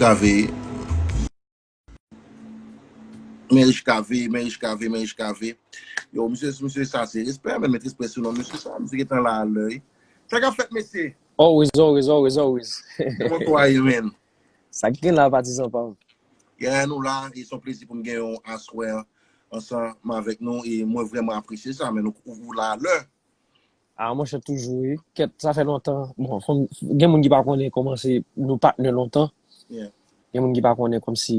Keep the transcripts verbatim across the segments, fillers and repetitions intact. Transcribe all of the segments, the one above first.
Kave. Men rich kave, men rich kave, men rich kave. Yo, misye, misye sa se respè, men met respè sou non misye sa. Misye gentan la alè. Sa k ap fèt, mesye? Always, always, always, always. Kòman w ye, men? Sa ki gen la, patizan pa m. Yeah, nou la, e se yon plezi pou m gen yon aswè ansanm avèk nou, e mwen vrèman apresye sa, men nou ou la alè. Ah, monchè, toujou, wi. Kèt, sa fè lontan. Bon, fò m- gen moun ki pa konnen kòman se nou patnè lontan. Yeah. Gen moun ki pa konnen kòmsi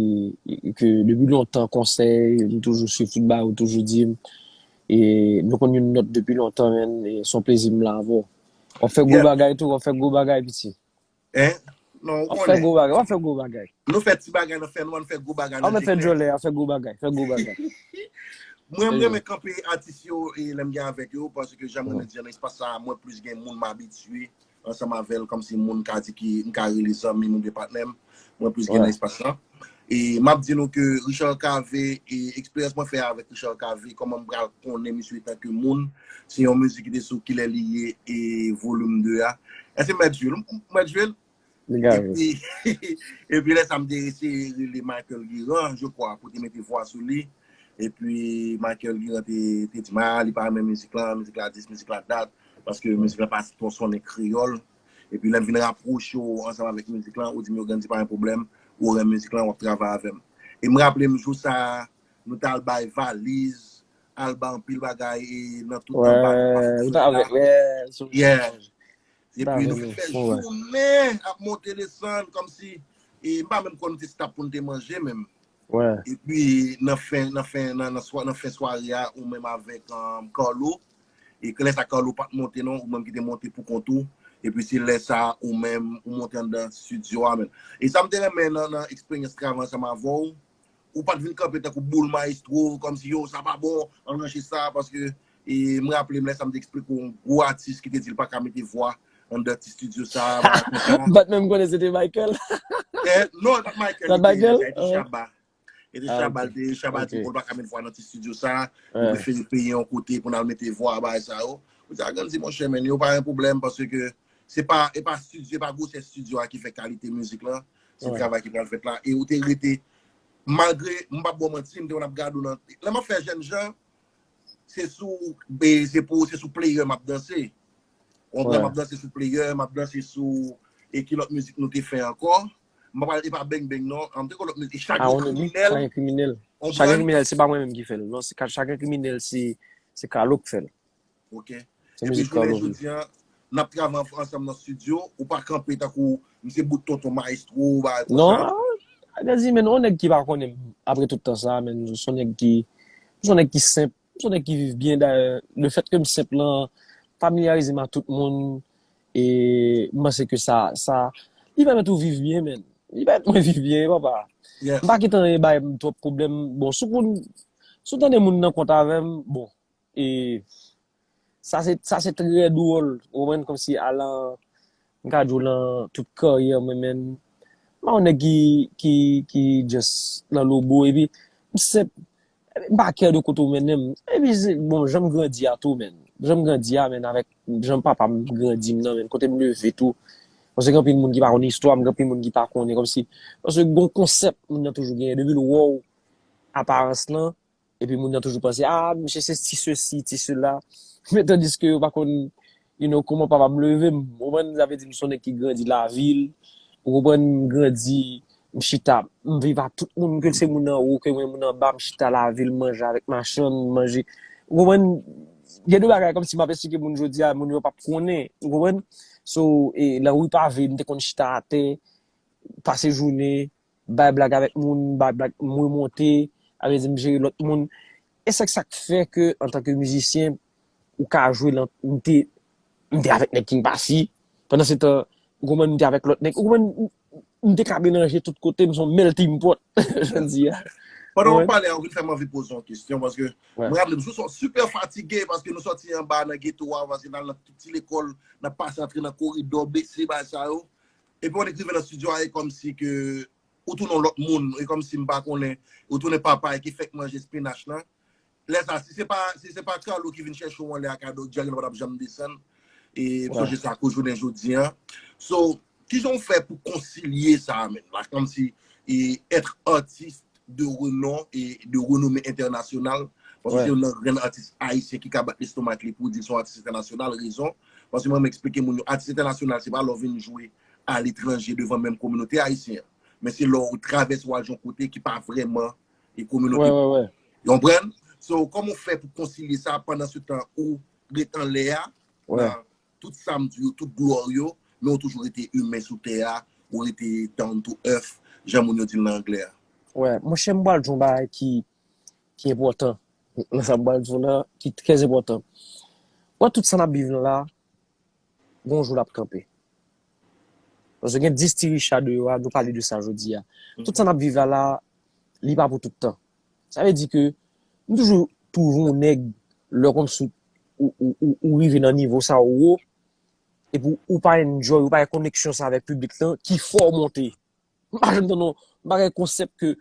ke depi lontan konsèy, m toujou swiv tout bagay ou toujou di m. E nou konn youn lòt depi lontan, men, e se yon plezi m la avè w. W ap fè gwo Yeah. bagay tou, w ap fè gwo bagay, piti. Hein? Non, ou W ap fè konnen. Gwo bagay, w ap fè gwo bagay. Nou fè ti bagay nan fè nou, ann fè gwo bagay W ap nan fè jekè. Djòlè, w ap fè gwo bagay, fè gwo bagay. Mwen, m Anyway. Renmen kanpe atis yo e lè m gen avèk yo, paske jan mwen di nan espas sa, mwen plis gen moun m abitye ansanm avè l, kòmsi moun ka di ki m ka rele zanmi m oubyen patnè m. Mwen plis gen nan Wè. Espas sa. E m ap di nou ke Richard Cavé, e eksperyans mwen fè avèk Richard Cavé, kòman m pral konnen misye etan ke moun, se yon mizik ki te sou Kilè Li Ye e volim de a. Èske m mèt jwe l? M mèt jwe l? Li gave. Epi, epi lè sa m te eseye rele Michael Guérin, je crois, pou te mete vwa sou li. Epi Michael Guérin te, te di m, ah, li pa renmen mizik lan, mizik la dis, mizik la dat, paske mizik lan pa twò sonnen kreyòl. Epi lè m vin rapwoche w ansanm avèk mizik lan, ou di m yo grandi pa gen pwoblèm, ou renmen mizik lan, w ap travay avè m. E m raple m jou sa a, nou t al bay valiz, al bay anpil bagay e nan tout anba nan Wè, ou ta avèk, wè, sou Yeah. Ou ta Epi nou renmen fè fon, wè. Jounen ap monte desann kòmsi e m pa menm konn nou te stap pou nou te manje menm. Wè. Epi nan fen nan fen nan nan, swa, nan fen sware a ou menm avèk um, Carlo. E lè sa Carlo pa t monte non, ou menm ki te monte pou kont ou. Epi se lè sa ou menm ou monte anndan estidyo a menm. E sa m te renmen nan nan eksperyans travay ansanm avè w, ou pa t vin kanpe tankou boul mayestwo, kòmsi yo, sa pa bon, ann ranje sa, paske e m raple m lè sa m te eksplike yon gwo atis ki te di l pa ka mete vwa anndan ti estidyo sa a, bagay konsa. M pa t menm konnen se te Michael. Eh, non, e pa t Michael, Sa li te, Michael? e te Shabba. E te Ah, Shabba, ok. li te, Shabba di Ok. bon, l pa ka met vwa nan ti estidyo sa a, nou Wè. Prefere peye yon kote pou n al mete vwa bagay sa yo. Ou di a grandi monchè, men yo pa yon pwoblèm paske se pa, e pa estidyo, e pa gwosè estidyo a ki fè kalite mizik lan, se Wè. Travay ki pral fèt la. E ou te rete, malgre, m p ap ba w manti, m te konn ap gade w nan, lè m ap fè jèn jan, se sou, be- se pou, se sou player m ap danse. Ou konprann, Wè. M ap danse sou player, m ap danse sou, e ki lòt mizik nou te fè ankò. M pa pral, e pa beng beng non, an m te kon lòt mizik, e Chagrè Ah, on oubli, Kriminèl, Chagrè Kriminèl. ou Chagrè konprann? Kriminèl, se pa mwen menm ki fè l. Non, se ka- Chagrè Kriminèl, se se Carlo k fè l. Ok. Se Epi mizik jounen Carlo ki. Jodi a, n ap travay anf- ansanm nan estidyo, ou pa kanpe tankou m se bout tonton mayestwo, bagay Non, konsa. Grandi, men, on nèg ki pa konnen m apre tout tan sa, men, se on nèg ki, se on nèg ki senp, se on nèg ki viv byen, dayè, lefèt ke m senp lan, familyarize m a tout moun, e m panse ke sa, sa, li pèmèt ou viv byen, men. Li pèmèt mwen viv byen, papa. Yes. M pa kite anyen bay m twòp pwoblèm. Bon, si w konn, si w tande moun nan kont avè m, bon, e sa se, sa se trè dwòl, ou konprann, kòmsi alan, m ka di w lan tout karyè mwen, men, m pa yon nèg ki, ki, ki just lan lobo, epi m senp, m pa kè de kote w mennen m. Epi se, bon, jan m grandi a tou, men. Jan m grandi a, men, avèk jan papa m grandi m nan, men, kote m leve tou. Paske gen anpil moun ki pa konn istwa m, gen anpil moun ki pa konnen, kòmsi, paske gon konsèp moun nan toujou genyen, depi l wè w, aparans lan, epi moun nan toujou panse, ah, misye se ti sesi, ti sela. Men tandiske yo pa konn, you know, kòman papa m leve m. Ou konprann, sa vle di m se yon nèg ki grandi lavil. Ou konprann, m grandi, m chita, m viv ak tout moun, ke se moun anwo, ke mwen moun anba, m chita lavil, m manje avèk machann, m manje. Ou konprann, gen de bagay kòmsi m ap eksplike moun jodi a, moun yo p ap konnen. Ou konprann? So, e, lan ri pave, m te konn chita atè, pase jounen, bay blag avèk moun, bay blag, m remonte, avè di m jere lòt moun. E se sa k fè ke, antanke mizisyen, ou ka jwe lan, m te, m te avèk nèg ki pa si. Pandan se tan, ou konprann, m te avèk lòt nèg. Ou konprann, m, m te ka melanje tout kote, m se yon melting pot, jan di a. Pandan w Wè. Pale a, ou vin fè m anvi poze yon kesyon, paske Wè. Mwen raple m, sou sou super fatige, paske nou sòti anba nan geto a, paske n al nan tout ti lekòl, n ap pase antre nan koridò, bese, bagay sa yo. Epi w rive nan estidyo a, e kòmsi ke ou tounen yon lòt moun, e kòmsi m pa konnen, ou tounen papa e ki fèk manje spinach lan. Lè sa, si se pa, si se pa Carlo ki vin chèche w anlè a, Carlo Djagel pa t ap janm desann. E m Wè. Sonje sa kou jounen jodi a. So, Kijan w fè pou konsilye sa a menm? La, kòmsi, e, être artiste de renom et de renommée internationale, paske se youn nan grenn atis ayisyen ki ka bat lestomak li pou di l se yon atis entènasyonal, rezon, paske mwen, mwen eksplike moun yo, atis entènasyonal, se pa lè w vin jwe aletranje devan menm kominote ayisyen an, men se lè w travèse w al yon kote ki pa vrèman e kominote. Ou konprann? So, kòman w fè pou konsilye sa pandan se tan ou ret anlè a, nan tout sa m di yo, tout glwa yo, men ou toujou rete imen sou tè a, ou rete down to earth, jan moun yo di l nan anglè a. Wè, monchè, m pral di yon bagay ki, ki enpòtan. Nan sa m pral di w la, ki trè enpòtan. Wè, tout sa n ap viv la, gon jou l ap kanpe. Paske gen dis ti Richard yo a, nou pale de sa jodi a. Tout sa n ap viv la, la, li pa pou tout tan. Sa vle di ke m toujou twouve yon nèg lè kòmsi ou, ou, ou, ou rive nan nivo sa ou wo, epi ou pa enjoy, ou pa gen koneksyon sa avèk piblik lan, ki fè w monte. M pa janm tande yon bagay konsèp ke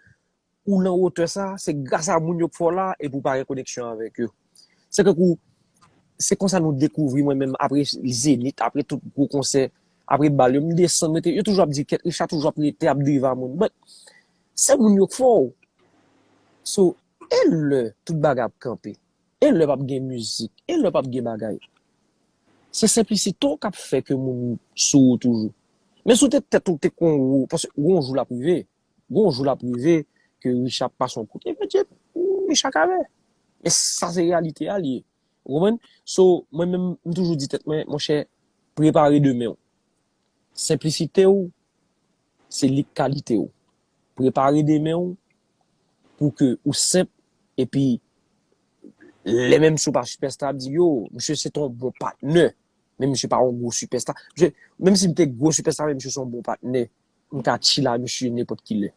ou nan wotè sa, se gras a moun yo k fè w la, epi ou pa gen koneksyon avèk yo. Se tankou, se konsa nou dekouvri mwen menm apre Zenith, apre tout gwo konsè, apre bal yo, m desann, mete, yo toujou ap di, kèt Richard toujou ap rete, ap derive a moun. But, se moun yo k fè w. So, e lè tout bagay ap kanpe? E lè p ap gen mizik? E lè p ap gen bagay? Se senplisite w k ap fè ke moun sou ou toujou. Men si w te tèt ou te kon wo, paske gon jou l ap rive. Gon jou l ap rive ke Richard ap pase yon kout. Epi Richard ka vè. Men sa se reyalite a li ye. Ou konprann? So, mwen menm, m toujou di tèt mwen, monchè, prepare demen w. Senplisite w, se li k kalite w. Prepare demen w pou ke ou senp, epi lè menm si w pa sipèsta, ap di, yo, misye se t on bon patnè, men misye pa yon gwo sipèsta. Misye, menm si m te gwo sipèsta, men misye se yon bon patnè. M ka chill a misye nenpòt ki lè.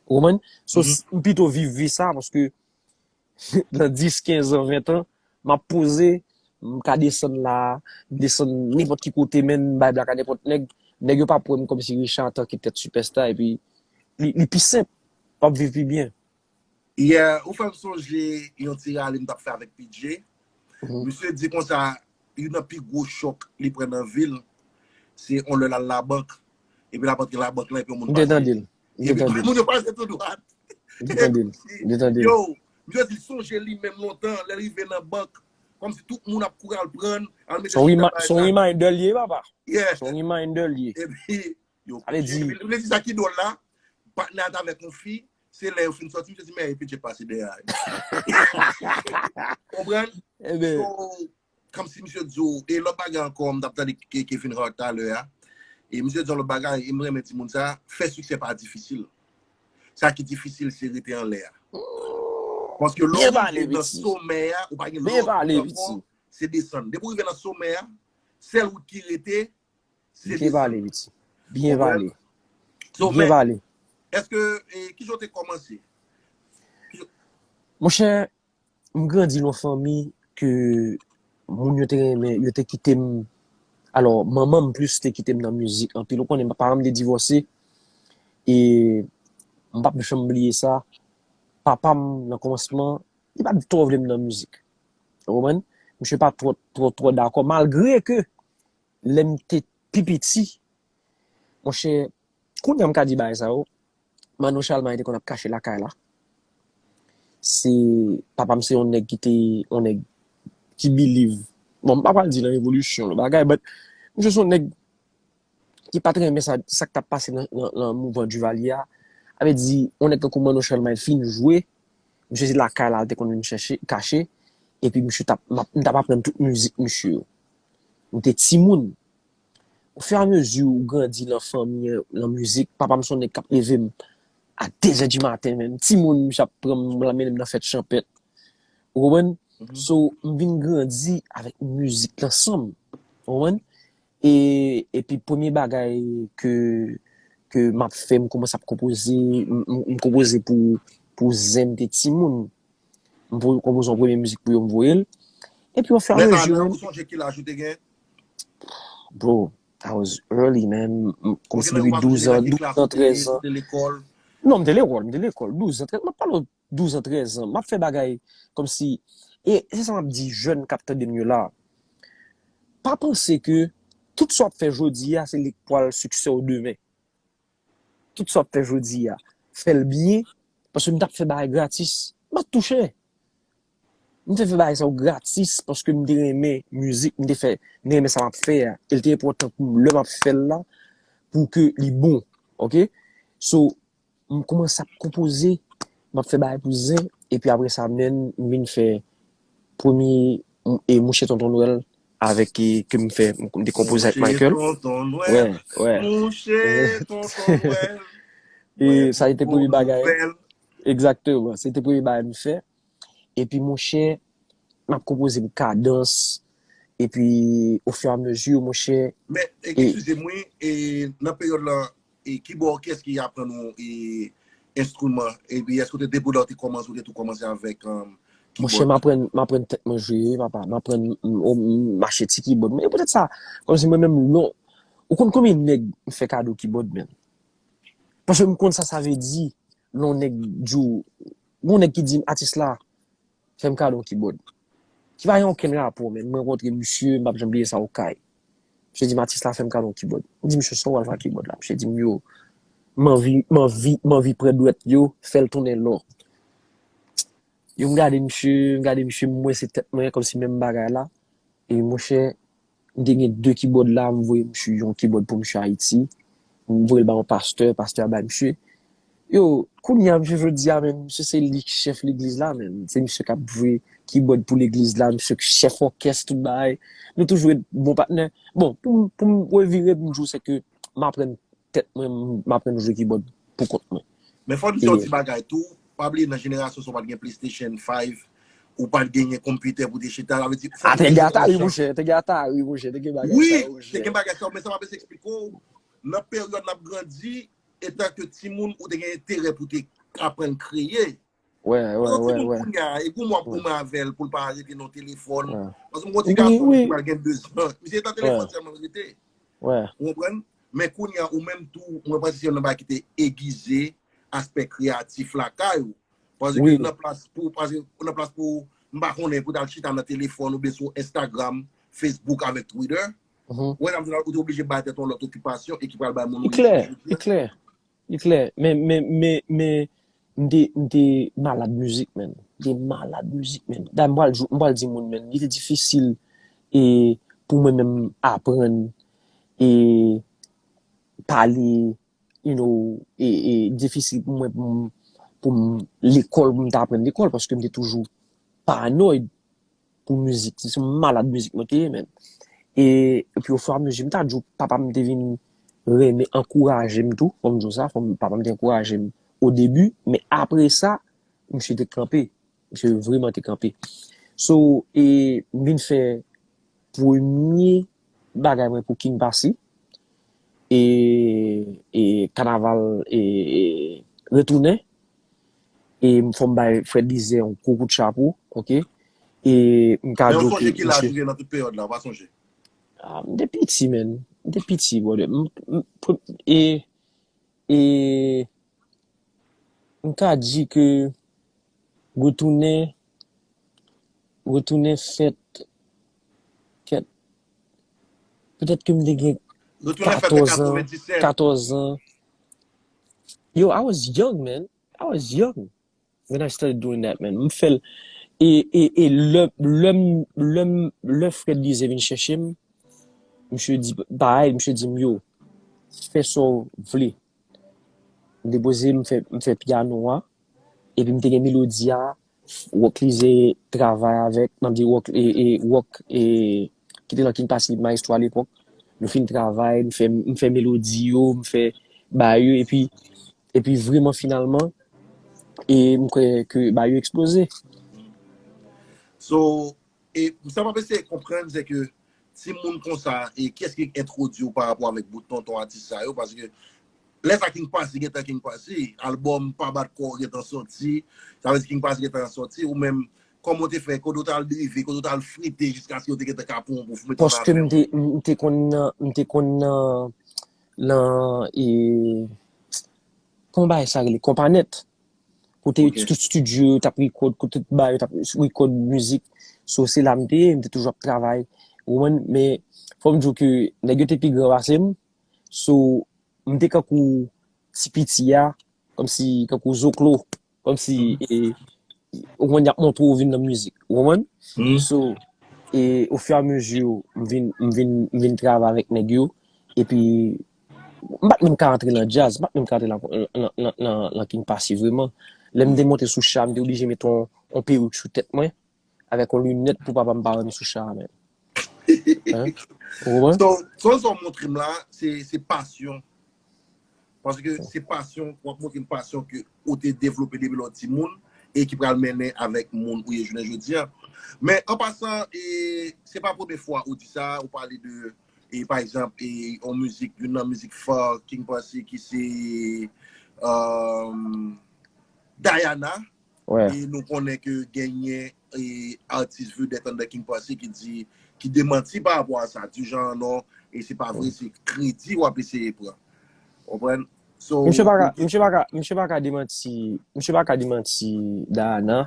Ou konprann? So, m pito viv vi sa, paske nan dis, kenz an, ven an, m ap poze, m ka desann la, desann nenpòt ki kote, men m bay blak a nenpòt nèg. Nèg yo p ap wè m kòmsi Richard antanke tèt sipèsta, epi li, li pi senp, w ap viv pi byen. Yeah, ou fè m sonje yon ti rale m t ap fè avèk P J. Misye di konsa, youn nan pi gwo chòk li pran nan vi l, se yon lè l al labank, epi l ap antre labank lan, epi yon moun pase. Epi tout moun yo pase tou dwat. Yo, misye di l sonje li menm lontan, lè l rive nan bank, kòmsi tout moun ap kouri al pran, al mete chita bay sa. Se yon reminder li ye, papa. Se yon reminder li ye. Epi, yo, epi li di sa ki dwòl la, patnè a t avèk yon fi, se lè yo fin sòti, misye di, men epi P J pase dèyè a. Konprann? So, kòmsi misye di w, e lòt bagay ankò, m t ap tande Ke-, Kevin Hart talè a, e misye di yon lòt bagay, e m renmen di moun sa, fè siksè pa difisil. Sa ki difisil, se rete anlè a. Paske lè w rive nan somè a, ou pa gen lòt wout ankò, se desann. Depi w rive nan somè a, sèl wout ki rete, se desann. Byen pale. Byen pale. Èske, e, kijan w te kòmanse? Monchè, m grandi nan yon fanmi ke moun yo te renmen, yo te kite m, alò, manman m plis te kite m nan mizik anpil. Ou konnen, papa m te divòse, e m p ap janm bliye sa. Papa m, nan kòmansman, li pa t twò vle m nan mizik. Ou konprann? Misye pa t twò, twò, twò dakò, malgre ke lè m te pi piti, monchè, kounye a m ka di bagay sa yo, Manno Chalmay te konn ap kache lakay la. Se, papa m se yon nèg ki te, yon nèg ki believe. Bon, m pa pral di nan evolisyon, lòt bagay, but misye se yon nèg ki pa t renmen sa, sa k t ap pase nan, nan, nan mouvman Duvalier a. Sa vle di, yon nèg tankou Manno Chalmay fin jwe, misye se lakay la l te konn vin chèche, kache, epi misye t ap, m ap, m t ap aprann tout mizik misye yo. M te timoun. Ofiramezi ou grandi nan fanmi an, nan mizik, papa m se yon nèg k ap leve m a de zè di maten, menm timoun, misye ap pran m, l ap mennen m nan fèt chanpèt. Ou konprann? So, m vin grandi avèk mizik lan san m. Ou konprann? E, epi premye bagay ke, ke m ap fè, m kòmanse ap konpoze, m, m, m konpoze pou, pou zen m te timoun. M pou, konpoze yon premye mizik pou yo, m voye l. Epi, ofiramezi, ou sonje ki laj ou te gen? Bro, I was early, man. Kòmsi depi douz an, douz an, trèz an. Non, m te lekòl, m te lekòl. Douz an, trèz an, m ap pale w douz an, trèz an. M ap fè bagay kòmsi, e se sa m ap di jèn k ap tande m yo la. Pa panse ke tout sa w ap fè jodi a, se li k pral siksè w demen. Tout sa w ap fè jodi a, fè l byen, paske m t ap fè bagay gratis. M pa t touche. M te fè bagay sa yo gratis paske m te renmen mizik, m te fè, m te renmen sa m ap fè a. E l te enpòtan pou m, lè m ap fè l la, pou ke li bon. Oke? So, m kòmanse ap konpoze, m ap fè bagay pou zen, epi apre sa, menm, m vin fè premye, e, Mouche Tonton Nwèl avèk, e, ke m fè, m te konpoze ak Michael. Mouche Tonton Nwèl. Wè, wè. Mouche Tonton Nwèl. E sa te premye bagay. Egzakteman, se te premye bagay m fè. Epi, monchè, m ap konpoze pou kadans. Epi, ofiramezi, monchè. Men, e, eskize m, wi, e, nan peryòd lan, e, kibò, kiyès ki aprann ou, e, enstriman? Epi, èske w te depi lè w te kòmanse, ou te tou kòmanse avèk, um, kibòd? Monchè, m aprann, m aprann tèt mwen jwe, wi, papa. M aprann, m, m, m achte ti kibòd. Men, poutèt sa, kòmsi mwen menm, lon, ou konn konbyen nèg m fè kado kibòd, menm? Paske m konn sa sa vle di, lè yon nèg di w, yon nèg ki di m, atis la, fè m kado yon kibòd. Ki pa gen okenn rapò, men mwen rankontre misye, m p ap janm bliye sa, Okay. Misye di m, atis la, fè m kado yon kibòd. M di misye, sa w pral fè ak kibòd la? Misye di m, yo, m anvi, m anvi, m anvi pran dwèt yo, fè l tounen lò. Yo, m gade misye, m gade misye, m wè se tèt mwen, kòmsi menm bagay la. E monchè, m te gen de kibòd la, m voye misye yon kibòd pou misye Ayiti. M voye l ba yon pastè, pastè a bay misye. Yo, kounye a, misye jodi a, menm, misye se li k chèf legliz la, menm. Se misye k ap jwe kibòd pou legliz la, misye k chèf òkès, tout bagay. Nou toujou ret bon patnè. Bon, pou m, pou m revire, pou m di w, se ke m aprann tèt mwen, m aprann jwe kibòd pou kont mwen. Men fò n di yon ti bagay tou, pa bliye nan jenerasyon sa w pa t gen PlayStation five, ou pa t genyen konpitè pou te chita, sa vle di, fò n te gen Atari, monchè, te gen Atari, monchè, te gen bagay sa yo, monchè. Wi, te gen bagay sa yo, men sa m ap eseye eksplike w, nan peryòd n ap grandi, etanke timoun, ou te gen enterè pou te aprann kreye. Wè, wè, wè, wè. Kounye a, e goumen w ap goumen avè l pou l pa rete nan telefòn. Paske m gon ti gason ki pral gen dezan. Misye nan telefòn sèlman l rete. Ou konprann? Men kounye a, ou menm tou, mwen panse se youn nan bagay ki te egize aspè kreyatif lakay ou. Paske nan plas pou, paske nan plas pou, m pa konnen, pou t al chita nan telefòn oubyen sou Instagram, Facebook avèk Twitter. Ou wè sa m di la, ou te oblije bay tèt ou yon lòt okipasyon e ki pral bay moun ou ye jodi a. Li klè, li klè. Li klè, men, men, men, men, m te, m te malad mizik, menn. M te malad mizik, menn. Dayè, m pral di, m pral di moun, menn, li te difisil, e, pou mwen menm aprann, e, pale, you know, e, e, difisil pou mwen, pou m, pou m lekòl, pou m ta aprann lekòl, paske m te toujou paranoid pou mizik. Se yon malad mizik mwen te ye, menn. E, epi, ofiramezu, m ta di w, papa m te vin renmen ankouraje m tou, fò m di w sa, fò m, papa m te ankouraje m o debi, men apre sa, misye te kanpe. Misye vrèman te kanpe. So, e, m vin fè premye bagay mwen pou King Passy, e, e, kanaval, e, e, retounen. E fò m bay Fred Lizè yon gwo kout chapo, oke? E m ka di w ke misye. Men ou sonje ki laj ou te nan tout peryòd la, ou pa sonje? Ah, m te piti, menn. M te piti, brother. M, m, pre-, e, e m ka di ke retounen, retounen fèt, kèt, petèt ke m te gen katòz an, katòz an. Yo, I was young, man. I was young when I started doing that, man. M fè l, e, e, e lè, lè, lè, lè Fred Lizè vin chèche m, misye di, parèy, misye di m, yo, fè sa w vle. M depoze, m fè, m fè pyano a, epi m te gen melodi a, Rock Lizè travay avèk, m ap di Rock, e, e, Rock, e, ki te nan King Passy, mayestwo alepòk. Nou fin travay, m fè, m fè melodi yo, m fè bagay yo, epi, epi vrèman finalman, e m kwè ke bagay yo eksploze. So, e sa m ap eseye konprann, se ke timoun konsa, e kiyès ki entwodui w pa rapò avèk bout tonton atis sa yo? Paske lè sa King Passy gentan King Passy, albòm Pa Bat Kò w gentan sòti, sa vle di King Passy gentan sòti, ou menm, kòman w te fè, kote w t al drive, kote w t al frite, jiskaske yo te gentan ka pran w pou foume tout afè w? Paske m te, m te konn nan, m te konn nan, nan, e, kòman bagay sa rele? Konpanèt. Kote tout estidyo yo t ap rekòd, kote tout bagay yo t ap rekòd mizik. So, se la m te ye, m te toujou ap travay. Ou konprann? Men, Fò m di w ke nèg yo te pi gran pase m. So, m te kankou ti piti a, kòmsi, kankou zoklo, kòmsi, e, ou konprann, y ap montre w vin nan mizik, ou konprann? So, e, ofiramezi, m vin, m vin, m vin travay avèk nèg yo, epi, m pa t menm ka antre nan djaz, m pa t menm ka antre nan, nan, nan, nan, nan King Passy vreman. Lè m te monte sou cha, m te oblije met yon, yon perik sou tèt mwen, avèk yon linèt pou papa m pa wè m sou cha a menm. Hein? Ou konprann? So, so, sa w montre m la, se, se pasyon. Paske se pasyon, w ap montre m pasyon ke ou te devlope depi lè w timoun e ki pral mennen avèk moun ou ye jounen jodi a. Men an pasan, e, se pa premye fwa ou di sa, ou pale de, e, pa egzanp, e, yon mizik, youn nan mizik fa King Passy ki se, um, Diana. E nou konnen ke genyen, e, atis vedèt anndan King Passy ki di, ki demanti pa rapò a sa, di jan non, e se pa vre, se kredi w ap eseye pran. Konprann? So, Misye pa ka, misye pa ka, misye pa ka demanti, misye pa ka demanti Diana,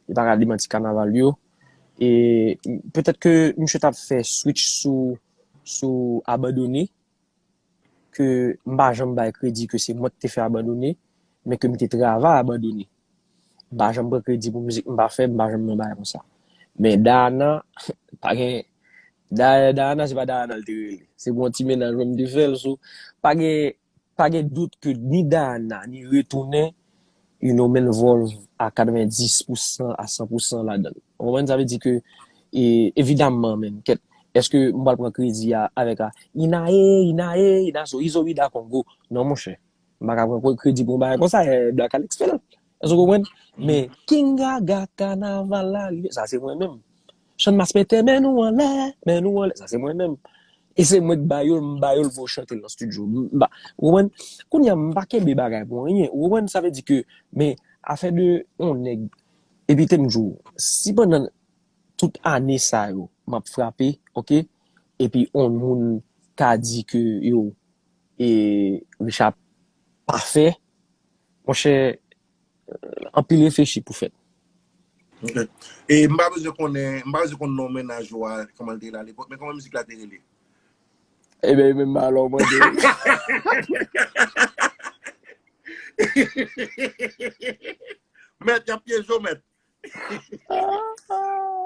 li pa ka demanti kanaval yo. E petèt ke misye t ap fè switch sou, sou abandone, ke m pa janm bay kredi ke se mwen ki te fè abandone, men ke m te travay abandone. M pa janm pran kredi pou mizik m pa fè, m pa janm nan bagay konsa. Men Diana, pa gen, Diana, Diana, se pa Diana l te rele. Se pou yon ti mennaj mwen m te fè l, so, pa gen, pa gen dout ke ni Diana, ni Retounen, you know, m envolve a katrevenndis pousan, a san pousan ladan l. Ou konprann? Sa vle di ke, e, evidamman, men, kèt, èske m pral pran kredi a avèk a Inae, Inae, Inaso, Izo Ida Kongo? Non, monchè. M pa ka pran kredi pou yon bagay konsa, e, Black Alex fè l. Èske w konprann? Men, King Gaga, kanaval la rive, sa se mwen menm. Chanmas mete men nou anlè, men nou anlè, sa se mwen menm. E se mwen k ba yo l, m ba yo l pou yo chante l nan estidyo. M ba, ou konprann? Kounye a, m pa kenbe bagay pou anyen. Ou konprann? Sa vle di ke, men, afè de yon nèg, epi te m di w, si pandan tout ane sa yo, m ap frape, oke? Epi yon moun ka di ke, yo, e, Richard pa fè, monchè, anpil reflechi pou fèt. Ok. E m pa bezwen konnen, m pa bezwen konn non mennaj ou a, kòman l te ye la alepòk, men kòman mizik la te rele? Ebyen, e menm alò w mande. Mèt, y ap pyeje w, mèt.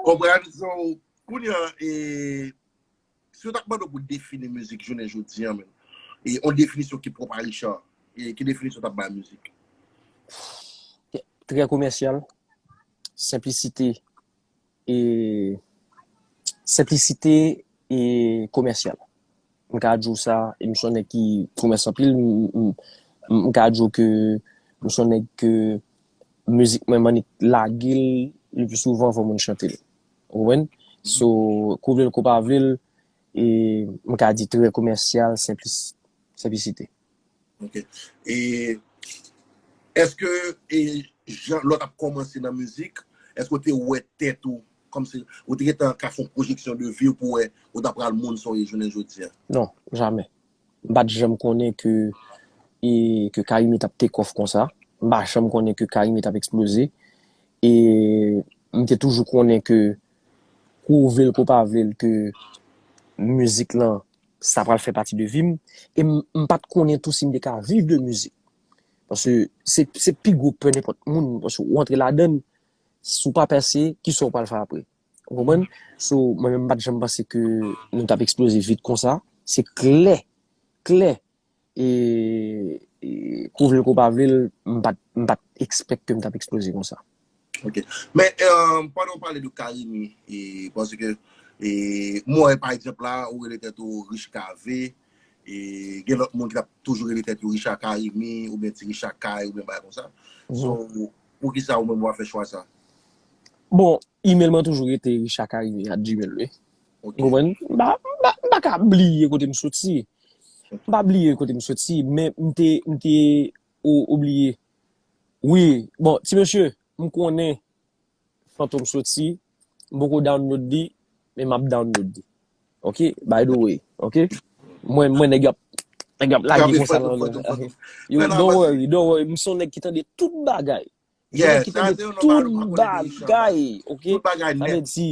Konprann? So, kounye a, e, si yo t ap mande w pou defini mizik jounen jodi a, men, e, yon definisyon ki pwòp a Richard, e, ki definisyon w t ap bay mizik? Trè komèsyal, senplisite, e, senplisite e komèsyal. M ka di w sa, e m se yon nèg ki komès anpil, m, m, m, m ka di w ke m se yon nèg ke mizik mwen, m annik lage l le pli souvan anvan moun chante l. Ou konprann? So, ke w vle l, ke w pa vle l, e m ka di trè komèsyal, senplis, senplisite. Ok. E èske, e, jan lè w t ap kòmanse nan mizik, èske w te wè tèt ou kòmsi ou te gentan ka fè yon pwojeksyon de vi w pou wè ou ta pral moun sa w ye jounen jodi a? Non, jamè. M pa t janm konnen ke, e, ke Carimi t ap take off konsa. M pa janm konnen ke Carimi t ap eksploze. E m te toujou konnen ke, ke w vle l, ke w pa vle l, ke mizik lan, sa pral fè pati de vi m. E m, m pa t konnen tou si m te ka viv de mizik. Paske se, se pi gwo pè nenpòt moun. Paske w antre ladan l, si w pa pèse, kisa w pral fè apre? Ou konprann? So, mwen menm, m pa t janm panse ke nou t ap eksploze vit konsa. Se klè, klè. E, e, ke w vle l, ke w pa vle l, m pa t, m pa t expect ke m t ap eksploze konsa. Ok. Men, e, pandan w pale de Carimi, e, paske, e, m wè, pa egzanp la, ou rele tèt ou Rich Cavé, e, gen lòt moun ki t ap toujou rele tèt yo Richard Carimi, oubyen Ti Richard Kay, oubyen bagay konsa. So, poukisa ou menm w ap fè chwa sa? Bon, email mwen toujou rete richard carimi at gmail, wi. Ou konprann? M pa, m pa, m pa ka bliye kote m soti. M pa bliye kote m soti, men m te, m te o-, oubliye. Wi, bon, ti mesye, m konnen Fantom soti, m poko download li, men m ap download li. Ok, by the way, ok? Mwen, mwen, nèg y ap, nèg y ap lage konsa nan, nan. Yo, don't worry, don't worry, m se yon nèg ki tande tout bagay. M se yon nèg ki tande tout bagay, ok? Sa vle di,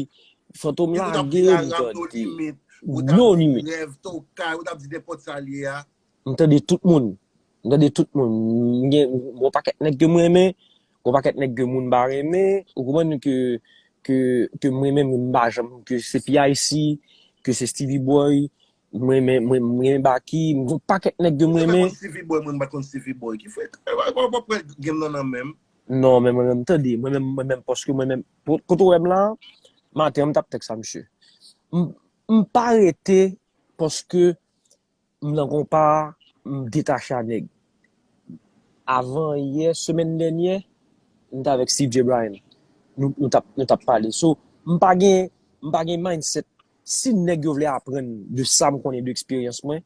Fantom lage, m tande. Ou t ap di Rèv, Tokay, ou t ap di nenpòt sa l ye a. M tande tout moun. M tande tout moun. M gen yon pakèt nèg ke m renmen, yon pakèt nèg ke moun pa renmen. Ou konprann ke, ke, ke m renmen, men m pa janm, ke se P I C, ke se Stevie Boy, m renmen, m renmen, m renmen Baky, m gen yon pakèt nèg ke m renmen. Mwen pa konn Stevie Boy, mwen pa konn Stevie Boy. Ki fè, w ap pran game nan nan men m. Non, men mwen menm, tande, mwen menm, mwen menm, paske mwen menm, kote w wè m la, maten an, m t ap tèks a misye. M, m pa rete paske m nan konpa, m detache a nèg. Avan yè, semèn dènyè, m t avèk Steve J. Bryan. Nou, nou t ap, nou t ap pale. So, m pa gen, m pa gen mindset. Si nèg yo vle aprann de sa m konnen, de eksperyans mwen,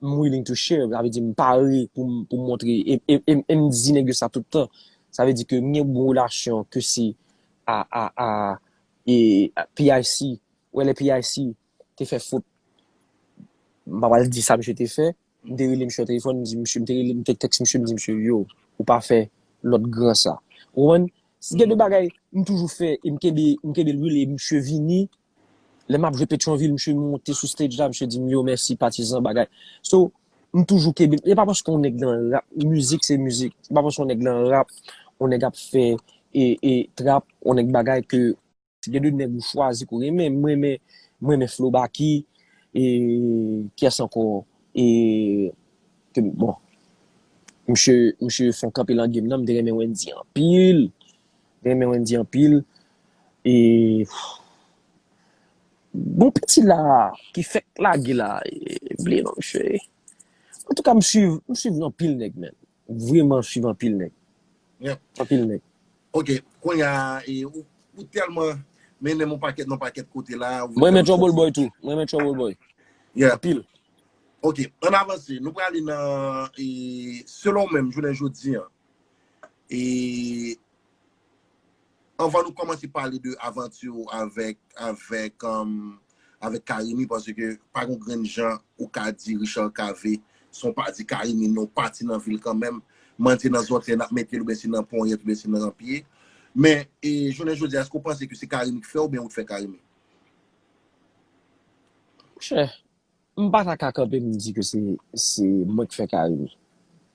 m willing to share. Sa vle di m pare pou m, pou m montre. E, e, e, e m di nèg yo sa tout tan. Sa vle di ke m gen bon relasyon ke se a, a, a, e, a P I C. Wè lè P I C te fè fot. M pa pral di sa misye te fè. M te rele misye nan telefòn, m di misye, m te rele, m te tèks misye, m di misye, yo, ou pa fè lòt gran sa. Ou konprann? Si gen de bagay, m toujou fè, e m kenbe, m kenbe l rele, misye vini. Lè m ap jwe Petyonvil, misye monte sou stage la, misye di m, yo, mèsi, patizan, bagay. So, m toujou kenbe, e pa paske yon nèg nan rap, mizik se mizik. Se pa paske yon nèg nan rap, yon nèg ap fè, e, e trap, yon nèg bagay ke gen de nèg ou chwazi ke w renmen. Mwen renmen, mwen renmen Flo Baky, e kiyès ankò? E, ke, bon, misye, misye fè yon kanpe nan game nan, m te renmen Wendyy anpil. M te renmen Wendyy anpil. E, bon, piti la, ki fèk lage la, e, bliye non misye. Antouka, m swiv, m swiv anpil nèg, men. Vrèman swiv anpil nèg. Anpil nèg. Ok, kounye a, e, ou, ou tèlman mennen m yon pakèt, nan pakèt kote la. Mwen renmen Trouble Boy tou. Mwen renmen Trouble Boy. Anpil. Ok, ann avanse. Nou prale nan, e, selon w menm, jounen jodi an. E, anvan nou kòmanse pale de avanti w avèk, avèk, um, avèk Carimi, paske pa gon grenn jan ou ka di Richard Cavé, se yon pati Carimi, non, pati nan vil kanmenm. Mandye nan zòtèy, n ap mete l, oubyen se nan ponyèt, oubyen se nan pye. Men, e, jounen jodi a, èske w panse ke se Carimi ki fè w, oubyen ou t fè Carimi? Monchè, m pa ta ka kanpe m di ke se, se mwen k fè Carimi.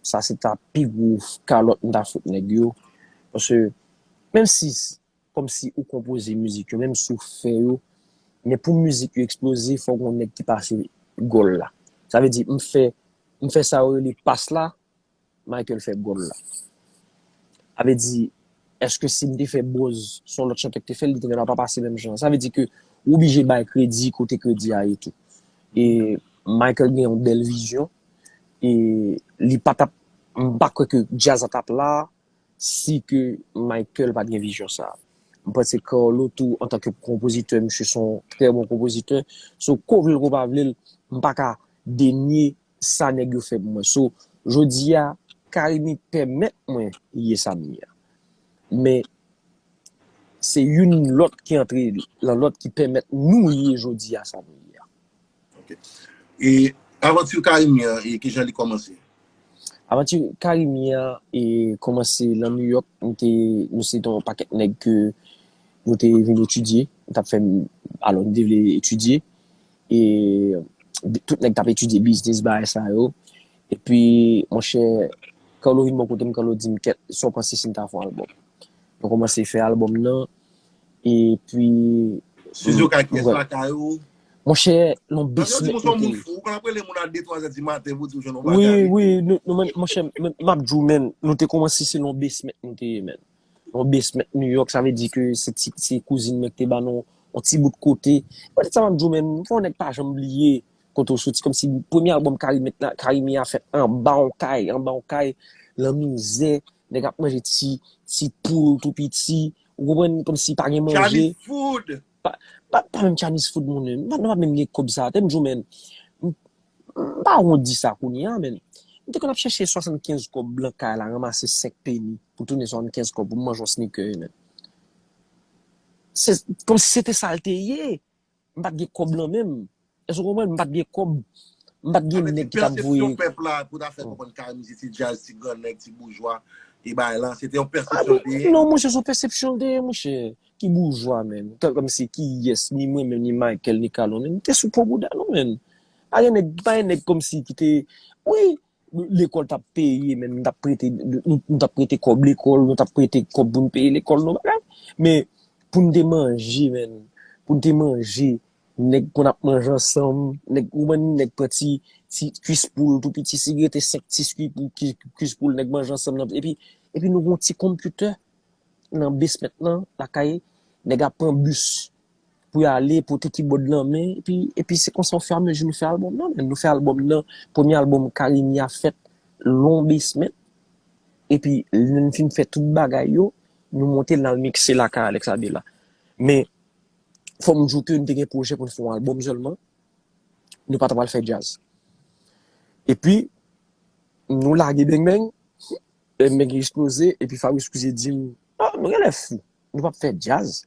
Sa se ta pi gwo kalòt m ta fout nèg yo. Paske, menm si kòmsi ou konpoze mizik yo, menm si w fè yo, men pou mizik yo eksploze, fòk yon nèg ki pase gòl la. Sa vle di, m fè, m fè sa yo rele pas la, Michael fè gòl la. Sa vle di, èske si m te fè buzz, se yon lòt chantè ki te fè l, li te gentan pa pase menm jan. Sa vle di ke ou oblije bay kredi kote kredi a ye tou. E Michael gen yon bèl vizyon, e li pa t ap, m pa kwè ke djaz la t ap la, si ke Michael pa t gen vizyon sa a. M panse Carlo tou, antanke konpozitè, misye se yon trè bon konpozitè. So, ke w vle l, ke w pa vle l, m pa ka denye sa nèg yo fè pou mwen. So, jodi a, Carimi pèmèt mwen ye sa m ye a. Men, se youn lòt ki antre nan lòt ki pèmèt nou ye jodi a sa nou ye a. Ok. E avanti Carimi an, e kijan li kòmanse? Avanti Carimi an, e kòmanse nan New York, nou te, nou se te yon pakèt nèg ke nou te vin etidye, nou t ap fè, alò, nou te vle etidye, e tout nèg t ap etidye biznis, bagay sa yo. Epi, monchè, Carlo vin bò kote m, Carlo di m, kèt, sa w panse si n ta fè yon albòm? Nou kòmanse fè albòm nan, epi... Estidyo kay kiyès, lakay ou? Monchè, yon basement nou te ye. Ou konn ap rele moun a de twa zè di maten pou di w jwenn yon bagay. Wi, wi, nou, nou, monchè, m, m ap di w, men, nou te kòmanse se yon basement nou te ye, men. Yon basement New York, sa vle di ke se ti, se kouzin mwen ki te ban nou yon ti bout kote. Petèt sa m ap di w, men, fò nèg pa janm bliye kote w soti. Kòmsi premye albòm Carimi a, Carimi a fèt anba yon kay, anba yon kay, nan mizè, nèg ap manje ti, ti poul tou piti. Ou konprann, kòmsi pa gen manje. Chinese food. Pa, pa, pa menm Chinese food, moun. M pa, nou pa menm gen kòb sa. Tèm di w, men, m, m pa wondi sa kounye a, men. M te konn ap chèche swasannkenz kòb blan kay la, ranmase senk peni pou tounen swasannkenz kòb pou m manje yon sneaker, men. Se kòmsi se te sa l te ye. M pa t gen kòb lan menm. Èske w konprann? M pa t gen kòb. M pa t gen nèg ki t ap voye. Sa vle di pèsepsyon pèp la pou ta fè konprann Carimi se ti djaz, ti grannèg, ti boujwa, e bagay lan, se te yon pèsepsyon l te ye. Non, monchè, se yon pèsepsyon l te ye, monchè. Ki boujwa, menm? Kòmsi ki yès, ni mwen menm, ni Michael, ni Kalon, menm, nou te sou po bouda nou, menm. Pa gen nèg, pa gen nèg kòmsi ki te, wi, lekòl t ap peye, menm, nou t ap prete, nou t ap prete kòb lekòl, nou t ap prete kòb pou n peye lekòl, nou, bagay. Men, pou n te manje, menm, pou n te manje, nèg konn ap manje ansanm, nèg, ou konprann, nèg pran ti, ti kwis poul tou piti, si rete senk ti kwis poul, nèg manje ansanm nan, epi, epi nou gen yon ti konpitè nan basement lan, lakay, nèg ap pran bis pou y ale, pote kibòd nan men, epi, epi se konsa, ofiramezi, nou fè albòm nan, men nou fè albòm nan, premye albòm Carimi a fèt, lon basement, epi lè n fin fè tout bagay yo, nou monte l, n al mikse lakay Alex Abela. Men, fò m di w ke n te gen pwojè pou n fè yon albòm sèlman, nou pa t ap al fè djaz. Epi, nou lage Beng Beng, Beng Beng eksploze, epi Fabrice Cousé di m, ah, nou genlè fou, nou p ap fè djaz.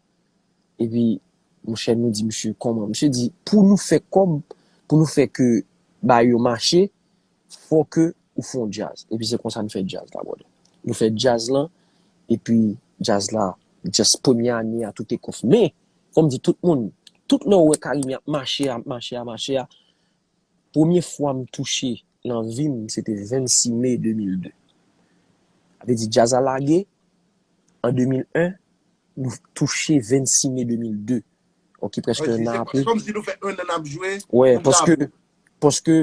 Epi, monchè, nou di misye kòman? Misye di, pou nou fè kòb, pou nou fè ke bagay yo mache, fò ke ou fè yon djaz. Epi se konsa nou fè djaz la, brother. Nou fè djaz lan, epi djaz la, just premye ane a, tout te kòf. Men, fò m di tout moun, tout lè w wè Carimi ap mache, ap mache, ap mache a, premye fwa m touche nan vi m, se te vennsis me de mil de. Sa vle di, djaz la lage, an de mil en, nou touche vennsis me de mil de. Ok, prèske yon an apre. Kòmsi nou fè yon an n ap jwe. Wè, paske, paske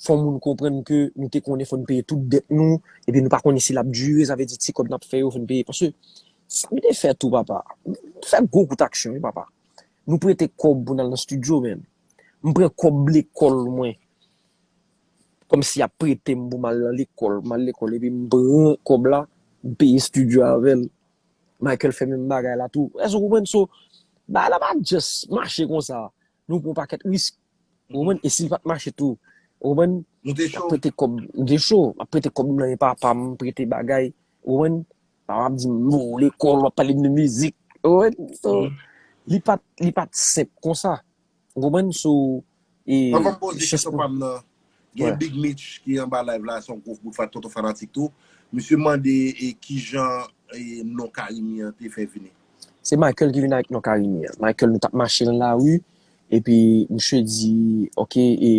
fò moun konprann ke nou te konnen fò n peye tout dèt nou, epi nou pa konnen si l ap dire, sa vle di ti kòb n ap fè yo, fò n peye. Paske sa m te fè tou, papa, m fè gwo kout aksyon, wi, papa. Nou prete kòb pou n al nan estidyo, menm. M pran kòb lekòl mwen, kòmsi y ap prete m pou m al nan lekòl, m al lekòl, epi m pran kòb la, m peye estidyo avè l. Michael fè menm bagay la tou. Èske w konprann? So, bagay la pa just mache konsa. Nou pran yon pakèt risk. Ou konprann? E si l pa t mache tou, ou konprann? M ap prete kòb, m te cho. M ap prete kòb nan men papa m, prete bagay. Ou konprann? Papa m ap di m, oh, lekòl, w ap pale m de mizik. Ou konprann? So, li pa t, li pa t senp konsa. Ou konprann? So, e, Anvan m poze kesyon pa m nan, gen Big Mitch ki anba live la, se yon gwo bout tonton fanatik tou. Misye mande, e, kijan, e, non Carimi an te fè vini. Se Michael ki vin avèk non Carimi an. Michael, nou t ap mache nan lari, epi misye di, ok, e,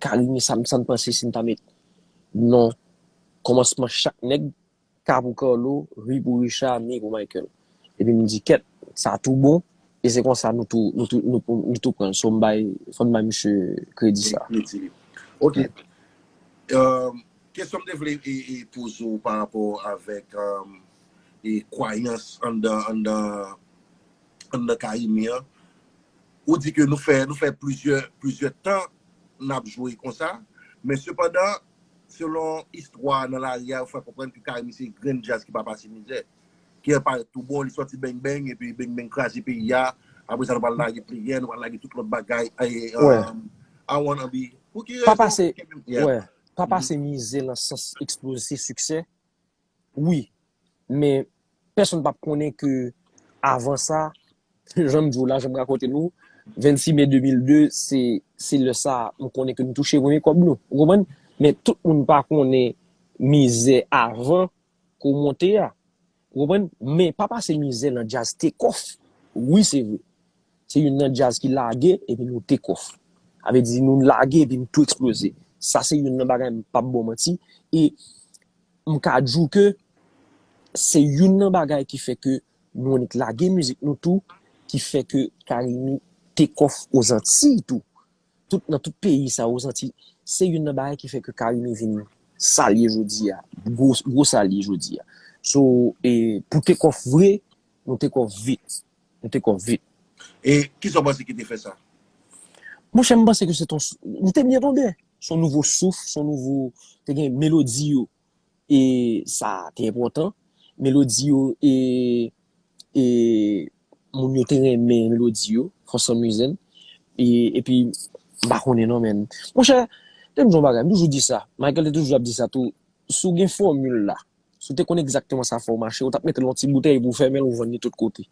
Carimi, sa m, sa n panse si n ta met non kòmansman chak nèg, K pou Carlo, R pou Richard, M pou Michael. Epi m di, kèt, sa tou bon, e se konsa nou tou, nou tou, nou, nou tou pran l. So, m bay, fò n bay misye kredi sa. Kredi li. Ok. Um, kesyon m te vle e, e poze w pa rapò avèk, um, e kwayans anndan, anndan, anndan Carimi an. Ou di ke nou fè, nou fè plizyè, plizyè tan n ap jwe konsa, men sepandan, selon istwa nan lari a, yo fè konprann ke Carimi se grenn djaz ki pa pase mizè, ki parèt tou bon, li sòti Beng Beng, epi Beng Beng kraze peyi a, apre sa nou pral lage Pligen, nou pral lage tout lòt bagay, e, um, I wanna be. Pou ki rezon? Pa pase, yeah. Wè, pa pase mizè nan sans eksploze siksè, wi, men pèsonn p ap konnen ke avan sa, jan m di w la, jan m rakonte nou, vennsis me de mil de, se, se lè sa, m konnen ke nou touche premye kòb nou. Ou konprann? Men tout moun pa konnen mizè avan ke w monte a. Ou konprann? Men pa pase mizè nan djaz Takeoff. Wi, se vre. Se youn nan djaz ki lage, epi nou Takeoff. Sa vle di nou lage, epi nou tou eksploze. Sa se youn nan bagay m p ap ba w manti. E m ka di w ke se youn nan bagay ki fè ke nou annik lage mizik nou tou, ki fè ke Carimi Takeoff Ozantiy tou. Tout, nan tout peyi sa, Ozantiy, se youn nan bagay ki fè ke Carimi vin sa l ye jodi a. Gwo, gwo sa l ye jodi a. So, e, pou Takeoff vre, nou Takeoff vit. Nou Takeoff vit. E kisa w panse ki te fè sa? Monchè, m panse ke se ton, nou te byen tonbe. Se yon nouvo souf, se yon nouvo, te gen melodi yo. E sa te enpòtan. Melodi yo, e, e moun yo te renmen melodi yo, for some reason. E, epi, m pa konnen non, men. Monchè, te m di yon bagay, m toujou di sa. Michael te toujou ap di sa tou. Si w gen fòmil la, si w te konn egzakteman sa fè w mache, ou t ap mete l nan yon ti boutèy epi w fèmen l, ou vann li tout kote.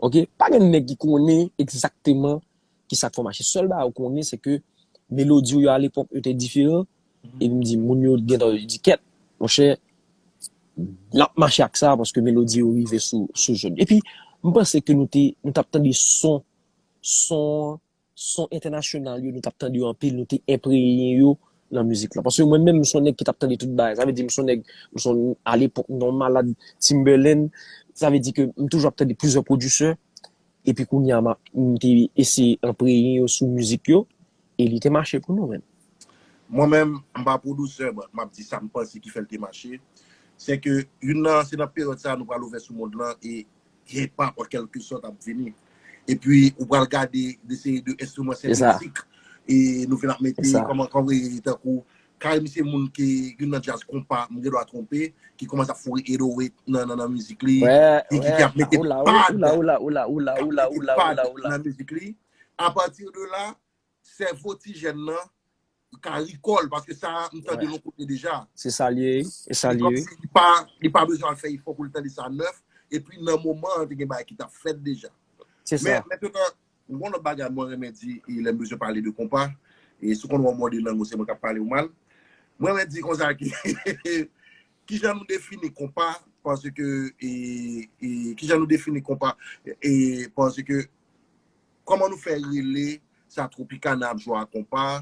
Ok? Pa gen nèg ki konnen egzakteman ki sa k fè w mache. Sèl bagay ou konnen, se ke melodi w yo alepòk, yo te diferan. Epi m di, moun yo gentan yo di, kèt, monchè, N ap mache ak sa, paske melodi yo rive sou, sou zòn. Epi, m panse ke nou te, nou t ap tande son, son, son entènasyonal yo, nou t ap tande yo anpil, nou te enpreyen yo nan mizik la. Paske mwen menm, m se yon nèg ki t ap tande tout bagay. Sa vle di, m se yon nèg, m se yon, alepòk, yon malad Timbaland. Sa vle di ke m toujou ap tande plizyè pwodisè. Epi kounye a, m ap, m te eseye anpreyen yo sou mizik yo. E li te mache pou nou menm. Mwen menm, m pa pwodisè, but m ap di sa m panse ki fè l te mache. Se ke youn nan, se nan peryòd sa a nou pral ouvè sou mond lan e hip hop an kèlke sòt ap vini. Epi ou pral gade de seri de enstriman sentetik e nou vin ap mete kòman kòman tankou Karim se moun ki youn nan djaz konpa, m gen dwa twonpe, ki kòmanse ap foure eight oh eight nan nan nan mizik li, ki ki ki ap mete pad nan mizik li. Apati de la, sèvo ti jèn nan ka rikòl, paske sa a m tande l yon kote deja. Se sa l ye, e sa l ye wi. Li pa bezwen al fè efò pou l tande sa nèf, epi nan moman an te gen bagay ki t ap fèt deja. Men mentenan, yon lòt bagay mwen renmen di lè m bezwen pale de konpa, e si w konn wè w mòde lang ou se mwen k ap pale w mal, mwen renmen di konsa ke kijan nou defini konpa, paske e, e, kijan nou defini konpa, e, paske kòman nou fè rele sa Tropicana ap jwe a konpa,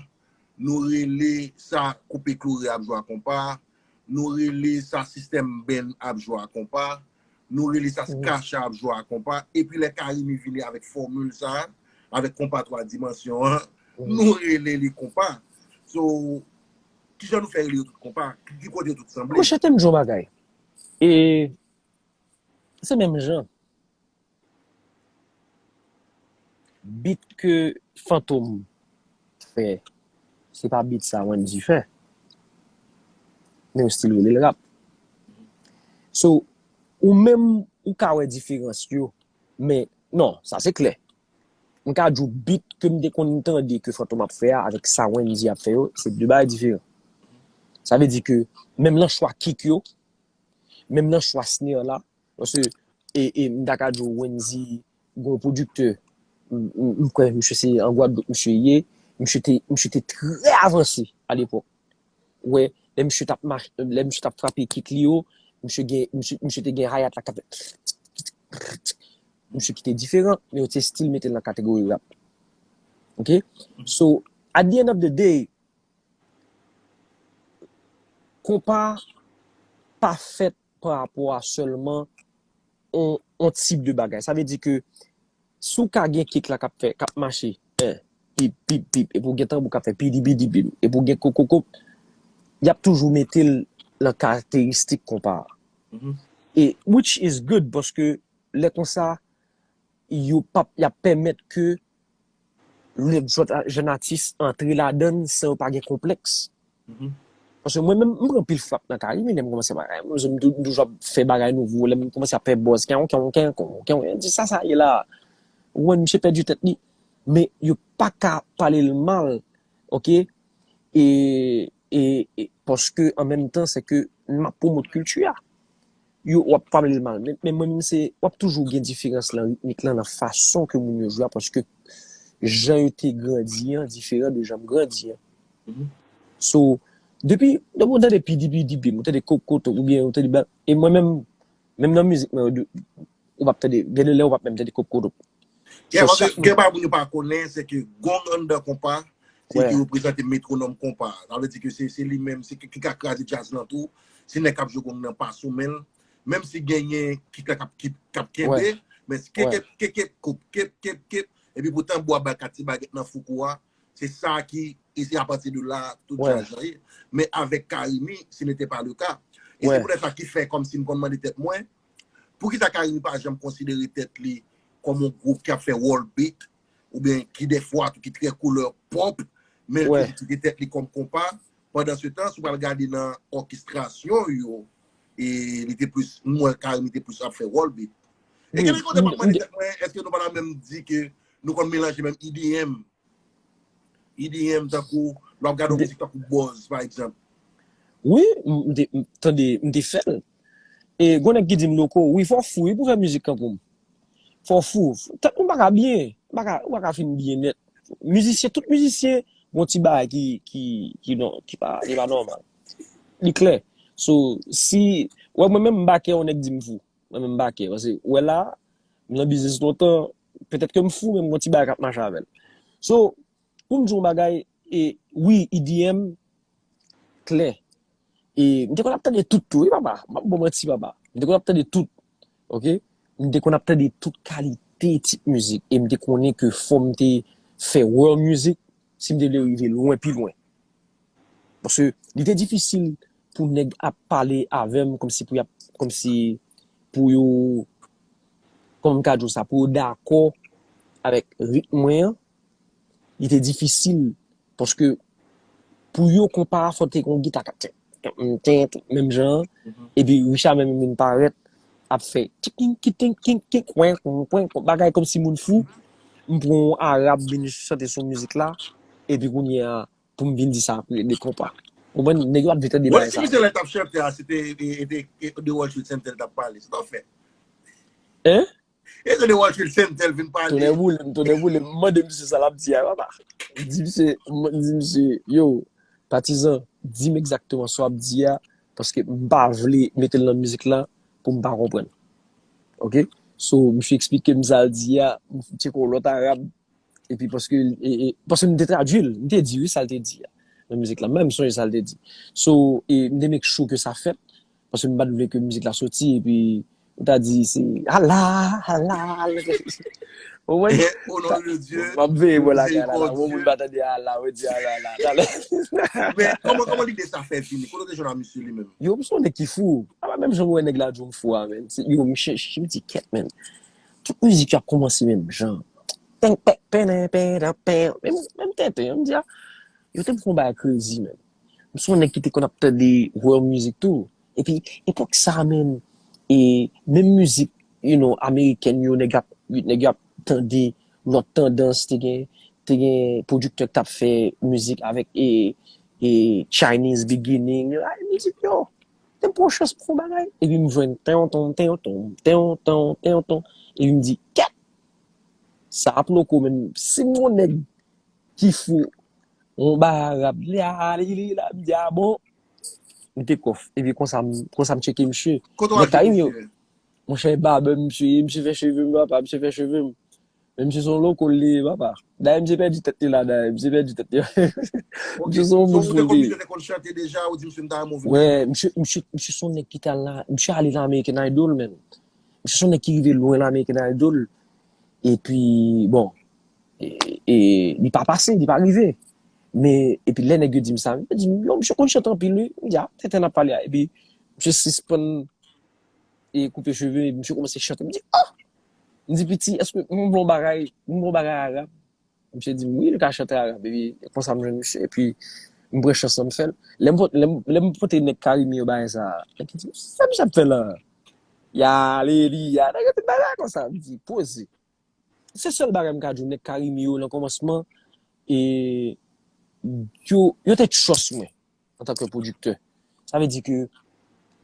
nou rele sa Koupe Kloure ap jwe a konpa, nou rele sa System Band ap jwe a konpa, nou rele sa Skacha ap jwe a konpa, epi lè Carimi vini avèk fòmil sa, avèk konpa twa dimansyon an, nou rele li konpa. So, kijan nou fè rele yo tout konpa? Ki kote yo tout sanble? Monchè, tande m di w yon bagay. E se menm jan. Beat ke Fantom fè, se pa beat sa Wendy fè. Men yo still rele l rap. So, ou menm, ou ka wè diferans yo. Men, non, sa se klè. M ka di w beat ke m te konn tande ke Fantom ap fè a avèk sa Wendy ap fè yo, se de bagay diferan. Sa vle di ke menm nan chwa kick yo, menm nan chwa snare la, paske e, e, m ta ka di w Wendy gon pwodiktè, m, m, m kwè misye se an Gwadloup misye ye, misye te, misye te trè avanse alepòk. Ou wè, lè misye t ap mach, lè misye t ap frape kick li yo, misye gen, misye, misye te gen hi-hat la k ap fè. Misye ki te diferan, men yo te still mete l nan kategori rap. Ok? So, at the end of the day, konpa pa fèt pa rapò a sèlman on, on tip de bagay. Sa vle di ke si w ka gen kick la k ap fè, k ap mache, en, pip, pip, pip, epi w gen tanbou k ap fè pidi, pidi, pidi, epi w gen kokokop, y ap toujou mete l nan karakteristik konpa a. E which is good, paske lè konsa, yo p ap, y ap pèmèt ke lòt jèn atis antre ladan l san yo pa gen konplèks. Paske mwen menm, m pran pil frap nan kari, men lè m kòmanse bagay, mwen, m tou- m toujou ap fè bagay nouvo, lè m kòmanse ap fè buzz, kenw, kenw, kenw, kenw, kenw, di sa sa ye la. Ou konprann, misye pèdi tèt li. Men yo pa ka pale l mal, ok? E, e, e, paske an menm tan, se ke m ap pwomot kilti a. Yo, w ap pale l mal. Men, men mwen menm se, w ap toujou gen diferans lan ritmik lan, nan fason ke moun yo jwe a, paske jan yo te grandi an diferan de jan m grandi an. So, depi, depi w tande pidi pidi pim, ou tande kokoto, oubyen ou tande ba, e mwen menm, menm nan mizik mwen, ou p ap tande, gen de lè ou p ap menm tande kokoto. Yeah, paske gen bagay moun yo pa konnen, se ke gong anndan konpa, se li ki reprezante metwonòm konpa. Sa vle di ke se, se li menm, se ki, ki ka kraze djaz lan tou. Se nèg k ap jwe gong nan pa sou men l. Menm si genyen kick la k ap, ki, k ap kenbe, men kekep, kekep, koup, kep, kep, kep. Epi pou tanbou a bay kat ti bagèt nan foukou a, se sa ki, e se apati de la tout djaz lan ye. Men avèk Carimi, ce n'était pas le cas. E se poutèt sa ki fè kòmsi m konn mande tèt mwen, poukisa Carimi pa janm konsidere tèt li kòm yon gwoup k ap fè world beat, oubyen ki dèfwa tou ki trè koulè pop, men l toujou trete tèt li kòm konpa. Pandan se tan, si w pral gade nan òkestrasyon yo, e li te plis, m wè Carimi te plis ap fè world beat. E gen de kote m ap mande tèt mwen, èske nou pa ta menm di ke nou konn melanje menm E D M? E D M tankou, lè w ap gade yon mizik tankou Buzz, pa egzanp. Wi, m te, m, tande, m te fè l. E gon nèg ki di m, Loko, wi, fò w fou, wi, pou fè mizik tankou m. Fò w fou. Tèt mwen pa ka byen. M pa ka, ou pa ka fin byen nèt. Mizisyen, tout mizisyen, gon ti bagay ki, ki, ki non, ki pa, ki pa nòmal. Li klè. So, si, Ou wè, mwen menm, m pa kè yon nèg di m fou. Mwen menm, m pa kè. Paske, ou wè la, m nan biznis lontan, petèt ke m fou, men m gon ti bagay k ap mache avè l. So, pou m di yon bagay, e, wi, E D M, klè. E m te konn ap tande tout tou, wi, papa. M ap ba w manti, papa. M te konn ap tande tout. Oke? M te konn ap tande tout kalite tip mizik. E m te konnen ke fò m te fè world music, si m te vle rive lwen, pi lwen. Paske li te difisil pou nèg ap pale avè m kòmsi pou y ap, kòmsi pou yo, kòman m ka di w sa, pou yo dakò avèk ritm mwen an, li te difisil. Paske pou yo konpa, fò te gen yon gita k ap tenten, tenten, menm jan an. Epi Richard menm vin parèt, ap fè tikin, kitin, kin, kin, kwen, kwen, kwen, kwen, bagay kòmsi moun fou. M pran yon Arab vin chante sou mizik la. Epi kounye a, pou m vin di sa apre, de konpa. Ou konprann? Nèg yo ap vin tande bagay sa. Bon, si misye lè t ap chante a, se te, e, e, te, e, The World Trade Center t ap pale. Se t ap fè. Hein? E se The World Trade Center vin pale. Tonnè boule m, tonnè boule m. M mande misye sa l ap di a, papa. M di misye, m di misye, yo, patizan, di m egzakteman sa w ap di a, paske m pa vle mete l nan mizik la pou m pa konprann. Oke? So, misye eksplike m sa l di a, m tcheke yon lòt Arab, epi paske, e, e, paske m te tradui l, m te di wi sa l te di a nan mizik la, men m sonje sa l te di. So, e, m te make sure ke sa fèt, paske m pa t vle ke mizik la soti, epi ou ta di se, ala, ala, ala. Ou wè? Au nom de Dieu, m ap veye bò lakay la, la. Bon, moun pa tande ala, ou di ala, ala, ala. Men, kòman, kòman lide sa fè vini? Kote w te jwenn a misye li menm? Yo, m se yon nèg ki fou. A pa menm jan mwen wè nèg la di w m fou a, men. Se, yo, m chèche, m di, kèt, men. Tout mizik yo ap kòmanse menm jan. Teng, pek, penen, penen, pen. Menm, menm tenten, m di, a, yo te fè yon bagay crazy, men. M se yon nèg ki te konn ap tande world music tou. Epi, epòk sa, men, e, menm mizik, you know, amerikèn yo, nèg ap, nèg yo ap tande lòt tandans, te gen, te gen pwodiktè k t ap fè mizik avèk, e, e, Chinese beginning, yo, ay, mizik yo. Te pran chans pou fè yon bagay. Epi m jwenn ten ton, ten ton, ten ton, ten ton. Epi m di, kèt! Sa ap loko, men si m yon nèg ki fou, yon bagay Arab, li a, li, li la, m di, a bon. M te kòf. Epi konsa, m, konsa m tcheke misye. Kote w al tcheke misye? Monchè, babè misye ye, misye fè cheve m, papa, misye fè cheve m. Men misye se yon loko li ye, papa. Dayè, misye pèdi tèt li la, dayè, misye pèdi tèt li. Misye se yon moun fou li ye. Misye te konn chante deja, ou di misye m ta renmen w vin. Wè, misye, misye, misye se yon nèg ki t al la, misye ale nan American Idol, men. Misye se yon nèg ki rive lwen nan American Idol. Epi, bon, e, e, li pa pase, li pa rive. Men, epi lè nèg yo di m sa, yo di m, yo, misye konn chante anpil, wi. M di, a, tenten n ap pale a. Epi, misye sispann e koupe cheve, epi misye kòmanse chante. M di, a! M di, piti, èske m bon bagay, m bon bagay Arab? Misye di m, wi, li ka chante Arab. Epi, konsa m jwenn misye. Epi, m pran chans lan, m fè l. Lè m pot-, lè m, lè m pote nèg Karimi yo bagay sa, nèg ki di, sa misye ap fè la? Ya, leli, ya, nèg yo tout bagay konsa. M di, poze. Se sèl bagay m ka di w, nèg Karimi yo nan kòmansman, e yo, yo te trust mwen antanke pwodiktè. Sa vle di ke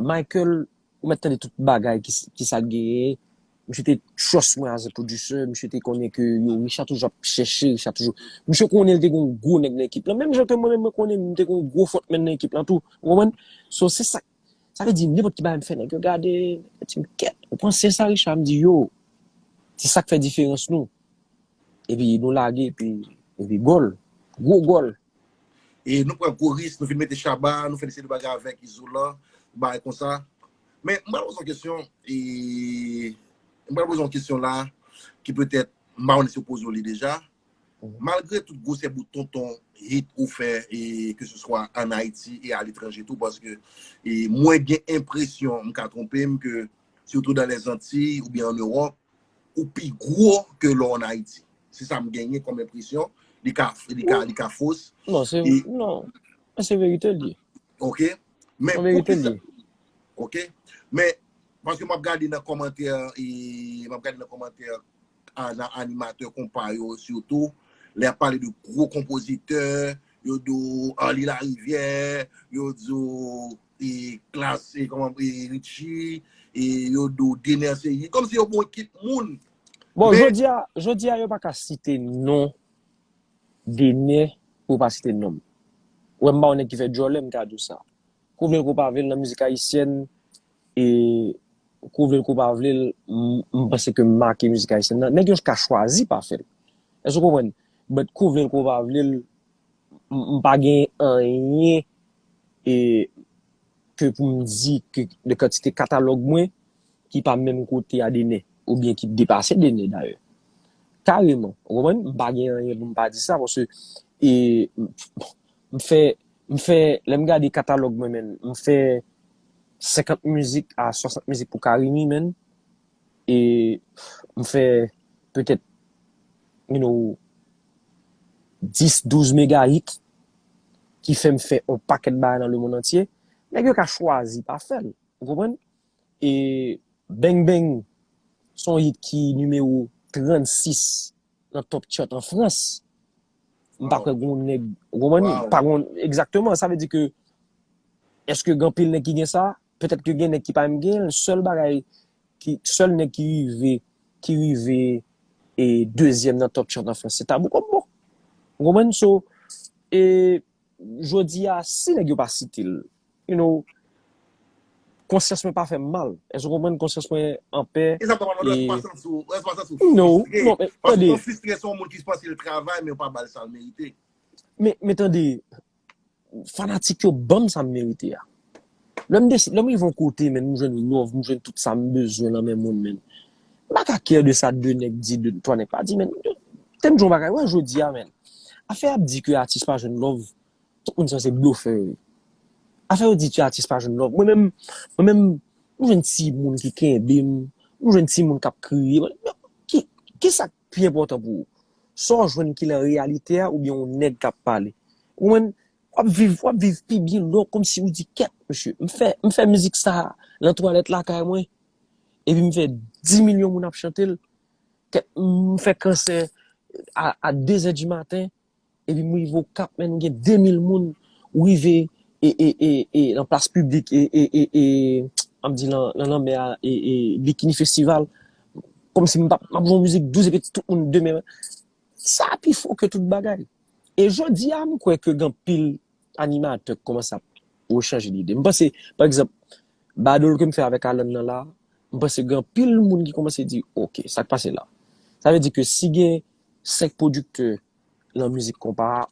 Michael, ou mèt tande tout bagay ki, ki sa l genyen. Misye te trust mwen as a producer, misye te konnen ke yo, Richard toujou ap chèche, Richard toujou. Misye konnen l te gon gwo nèg nan ekip lan, menm jan ke mwen menm mwen konnen m te gon gwo frontman nan ekip lan tou. Ou konprann? So, se sa Sa vle di, nenpòt ki bagay m fè, nèg yo gade, nèg yo di m, kèt, ou panse sa, Richard? M di, yo, se sa k fè diferans nou. Epi nou lage, epi, epi gòl. Gwo gòl. E nou pran gwo risk, nou vin mete Shabba, nou fè de seri de bagay avèk Izolan, bagay konsa. Men, m pral poze yon kesyon, e, m pral poze yon kesyon la, ki petèt, m pa konnen si w poze w li deja. Malgre tout gwosè bout tonton hit ou fè, e ke se swa ann Ayiti e aletranje tou, paske, e mwen gen enpresyon, m ka twonpe m, ke sitou dan Lèzantiy oubyen ann Ewòp, ou pi gwo ke lè w ann Ayiti. Se sa m genyen kòm enpresyon. Li ka, li ka, li ka fos. Non, se, e non. Men se verite l ye. Oke. Men se verite l ye. Oke. Men, paske m ap gade nan kòmantè, e, m ap gade nan kòmantè a, nan animatè konpa yo sitou, lè y ap pale de gwo konpozitè, yo di w Arly Larivière, yo di w, e, Klass, e, kòman, e, Richie, e, yo di w Dener Celie, kòmsi yo gon ekip moun. Bon, men jodi a, jodi a, yo pa ka site non Dener pou yo pa site non m. Ou wè m pa yon nèg ki fè djòlè, m ka di w sa. Ke w vle l, ke w pa vle l, nan mizik ayisyèn, e ko vle l ko pa vle l, m, m panse ke m make mizik ayisyèn nan. Nèg yo ka chwazi pa fè l. Èske w konprann? But ko vle l ko pa vle l, m, m pa gen anyen e ke pou m di ke de kantite katalòg mwen ki pa menm kote a Dener, oubyen ki depase Dener dayè. Kareman, ou konprann? M pa gen anyen pou m pa di sa, paske e, m fè, m fè, lè m gade katalòg mwen, menn, m fè senkant mizik a swasant mizik pou Carimi, menn. E m fè petèt, you know, dis, douz mega hit ki fè m fè yon pakèt bagay nan lemonn antye. Nèg yo ka chwazi pa fè l. Ou konprann? E Bang Bang, se yon hit ki nimewo trannsis nan top chart an Frans. M pa kwè gen yon nèg, ou konprann? Pa gen, egzakteman, sa vle di ke, èske gen anpil nèg ki gen sa? Petèt ke gen nèg ki pa menm gen l. Sèl bagay ki, sèl nèg ki rive, ki rive e dezyèm nan top chart an Frans, se Tabou Combo. Ou konprann? So, e jodi a, si nèg yo pa site l, you know, konsyans mwen pa fè m mal. Èske w konprann? Konsyans mwen anpè. E sa pa mal, èske w pa santi w, èske w pa santi w fristre? Non, men tande. Paske yon fristre se yon moun ki panse l travay, men yo pa ba l sa l merite. Men, men tande, fanatik yo ban m sa m merite a. Lè m desi-, lè m rive yon kote, men m jwenn love, m jwenn tout sa m bezwen nan men moun, men m pa ka care de sa de nèg di, de twa nèg pa di, men te m di yon bagay, wè, jodi a, men afè ap di ke atis pa jwenn love, tout moun sa se blofè yo ye. Afè yo di ti atis pa jwenn love. Mwen menm, mwen menm, m jwenn ti moun ki kenbe m, m jwenn ti moun k ap kriye. Ki, ki sa k pi enpòtan pou ou? Sa w jwenn ki lan reyalite a oubyen yon nèg k ap pale? Ou konprann? W ap viv, w ap viv pi byen lè w kòmsi ou di, kèt, mesye, m fè, m fè mizik sa a lan twalèt lakay mwen, epi m fè dis milyon moun ap chante l. Kèt, m fè konsè a, a de zè di maten, epi m rive Okap, men m gen de mil moun, ou rive e, e, e, e, nan plas piblik, e, e, e, e, m ap di lan, lan lanmè a, e, e, Bikini Festival, kòmsi m p ap, m ap jwe yon mizik dous epi tout moun demen. Sa pi fò ke tout bagay. E jodi a, m kwè ke gen anpil animatè k kòmanse ap rechanje lide. M panse, pa egzanp, battle ke m fè avèk Alan nan la, m panse gen anpil moun ki kòmanse di, oke, sa k pase la? Sa vle di ke si gen senk pwodiktè lan mizik konpa a,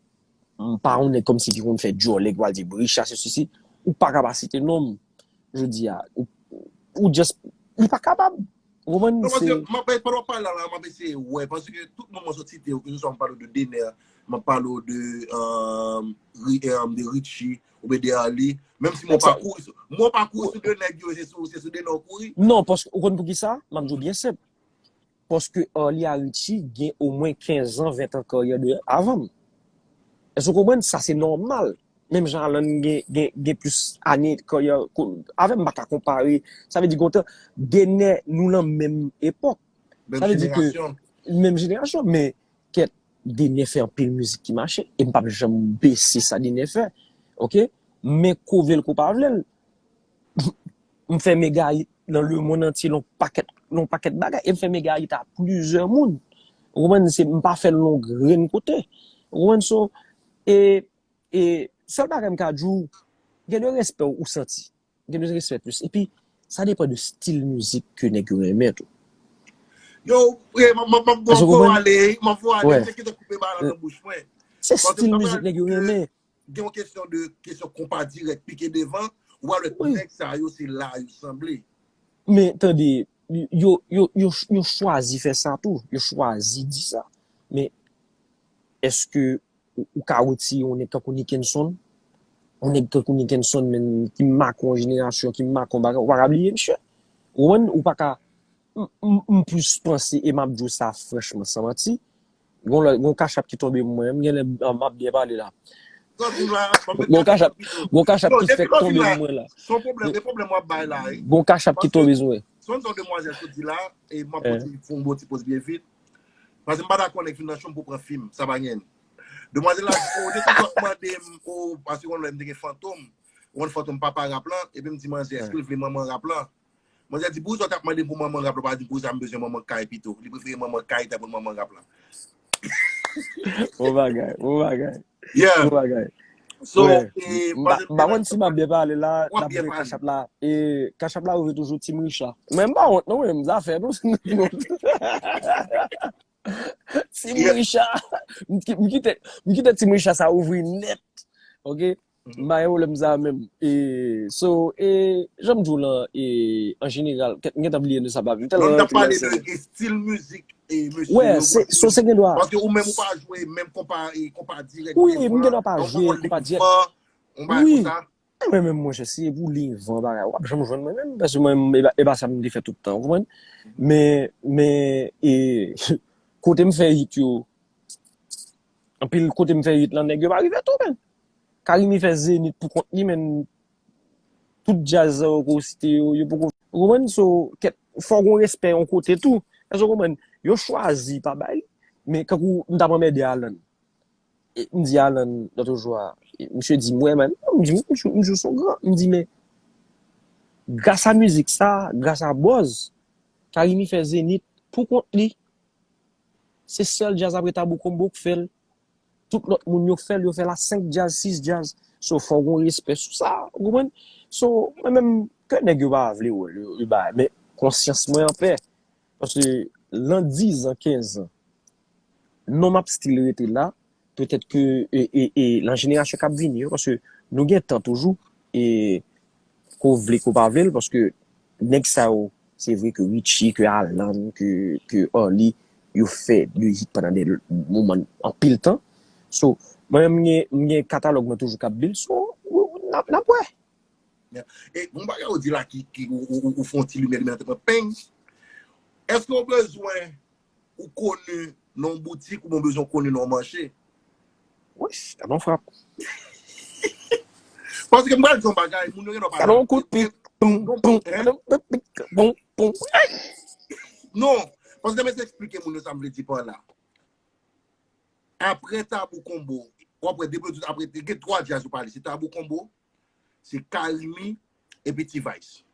m pa yon nèg kòmsi ki konn fè djòlè, ki pral di Richard, se sesi, ou pa ka pa site non m jodi a. Ou, ou just, li pa kapab. Ou konprann? Non, paske m ap, pandan w ap pale la, la, m ap eseye wè, paske tout moun mwen sot site yo, keseswa m ap pale w de Dener, m ap pale w de, euh, Ri-, euh, de Richie, oubyen de Arly, menm si mwen pa kouri sou, mwen pa kouri sou de nèg yo, se sou, se sou Dener w kouri. Non, paske, ou konn poukisa? M ap di w byen senp. Paske Arly a Richie gen omwen kenz an, ven tan karyè de avan m. Èske w konprann? Sa se nòmal. Menm jan Alan gen, gen, gen plis ane karyè ko-, avè m, m pa ka konpare. Sa vle di gontan, Dener, nou lan menm epòk. Sa vle di ke menm jenerasyon, men kèt, Dener fè anpil mizik ki mache, e m p ap janm bese sa Dener fè. Oke? Men ko vle l, ko pa vle l, m fè mega hit nan lemonn antye, nan pakèt, nan pakèt bagay, e m fè mega hit a plizyè moun. Ou konprann? Se, m pa fè l nan grenn kote. Ou konprann? So, e, e sèl bagay m ka di w, gen de respè ou santi. Gen de respè plis. Epi, sa depann de stil mizik ke nèg yo renmen tou. Yo, wi, m ap, m ap, m ap voye w ale, m ap voye w ale, m te gentan koupe bagay la nan bouch mwen. Se stil mizik nèg yo renmen. Gen yon kesyon de, kesyon konpa dirèk, pike devan, ou al wè nèg sa yo, se la yo sanble. Men, tande, yo, yo, yo, yo chwazi fè sa tou, yo chwazi di sa. Men, èske ou, ou ka retire yon nèg tankou Nickenson, yon nèg tankou Nickenson, men ki make yon jenerasyon, ki make yon bagay, ou pa ka bliye misye. Ou konprann? Ou pa ka, m, m, m plis panse, e m ap di w sa franchman, san manti, gon lè, gon kachap ki tonbe mwen, m genlè m ap byen pale la. Gon kachap, gon kachap ki fèk tonbe mwen la. Se yon pwoblèm, se pwoblèm w ap bay la, wi. Gon kachap ki tonbe sou mwen. Se yon demwazèl sot di la, e m ap fè yon bon ti poz byen vit. Paske m pa dakò nèg vin nan cho m pou pran fi m, sa pa gen. Demwazèl la di, o, de tout zòt mande m, o, paske yon lè m te gen Fantom, yon Fantom papa rap lan, epi m di manzè, èske l vle manman rap lan? Manzè di, pou zòt ap mande m pou manman rap lan, pa di pou sa m bezwen manman kay pito. Li prefere manman kay, ta pou manman rap lan. Bon bagay, bon bagay. Yeah. Bon bagay. So, m pa konn si m ap byen pale la, n ap voye kachap la. E kachap la ouvri toujou, Team Richard. Men m pa wont non, men m zafè nou. Team Richard. M kite, m kite Team Richard sa ouvri nèt. Ok? M pa gen pwoblèm sa menm. E, so, e, jan m di w lan, e, an jeneral, m gentan bliye de sa, pa vin tèlman. Non, n t ap pale de estil mizik e mesye yo. Wè, se, so, se gen dwa. Paske ou menm ou pa jwe menm konpa, e, konpa dirèk. Wi, m gen dwa pa jwe konpa dirèk. Wi. Mwen menm, monchè, si e pou li van bagay, w ap janm jwenn mwen menm, paske mwen, e pa, e pa sa m te fè tout tan, ou konprann? Men, men, e, kote m fè hit yo, anpil kote m fè hit lan, nèg yo pa rive tou, men. Carimi fè Zenith pou kont li, men tout djaz sa yo ke w site yo, yo poko, ou konprann? So, kèt, fò w gen respè yon kote tou. Èske w konprann? Yo chwazi pa bay li. Men kankou m t ap anmède Alan. E, m di Alan, lòt jou a, e, misye di m, wè, man, m di, m, m, m, m son gran. M di, men, gras a mizik sa, gras a buzz, Carimi fè Zenith pou kont li. Se sèl djaz apre Tabou Combo k fè l. Tout lòt moun yo k fè l, yo fè l a senk djaz, sis djaz. So, fò w gen respè sou sa, ou konprann? So, mwen menm, ke nèg yo pa vle wè l, yo, yo bay, men konsyans mwen anpè. Paske lan diz an, kenz an, non m ap still rete la, petèt ke, e, e, e, lan jenerasyon k ap vini yo, paske nou gen tan toujou, e, ke w vle, ke w pa vle l, paske nèg sa yo, se vre ke Richie, ke Alan, ke, ke Arly, yo fè de hit pandan de moman anpil tan. So, mwen menm, m gen, m gen katalòg mwen toujou k ap build, so, n ap, n ap wè. E, yon bagay ou di la ki, ki ou, ou, ou, ou fè yon ti limyè, limyè nan tèt mwen, peng. Èske w bezwen ou koni nan yon boutik oubyen w bezwen w koni nan yon mache? Wi, sa nan frap. Paske m pral di yon bagay, moun yo gen dwa pa. Sa nan yon kout pik. Poum, poum, poum, poum. Non, paske mwen se eksplike moun yo sa m vle di pa la. Apre Tabou Combo, w ap wè depi yo tout apre, gen twa djaz yo pale, se Tabou Combo, se Carimi, epi T-Vice.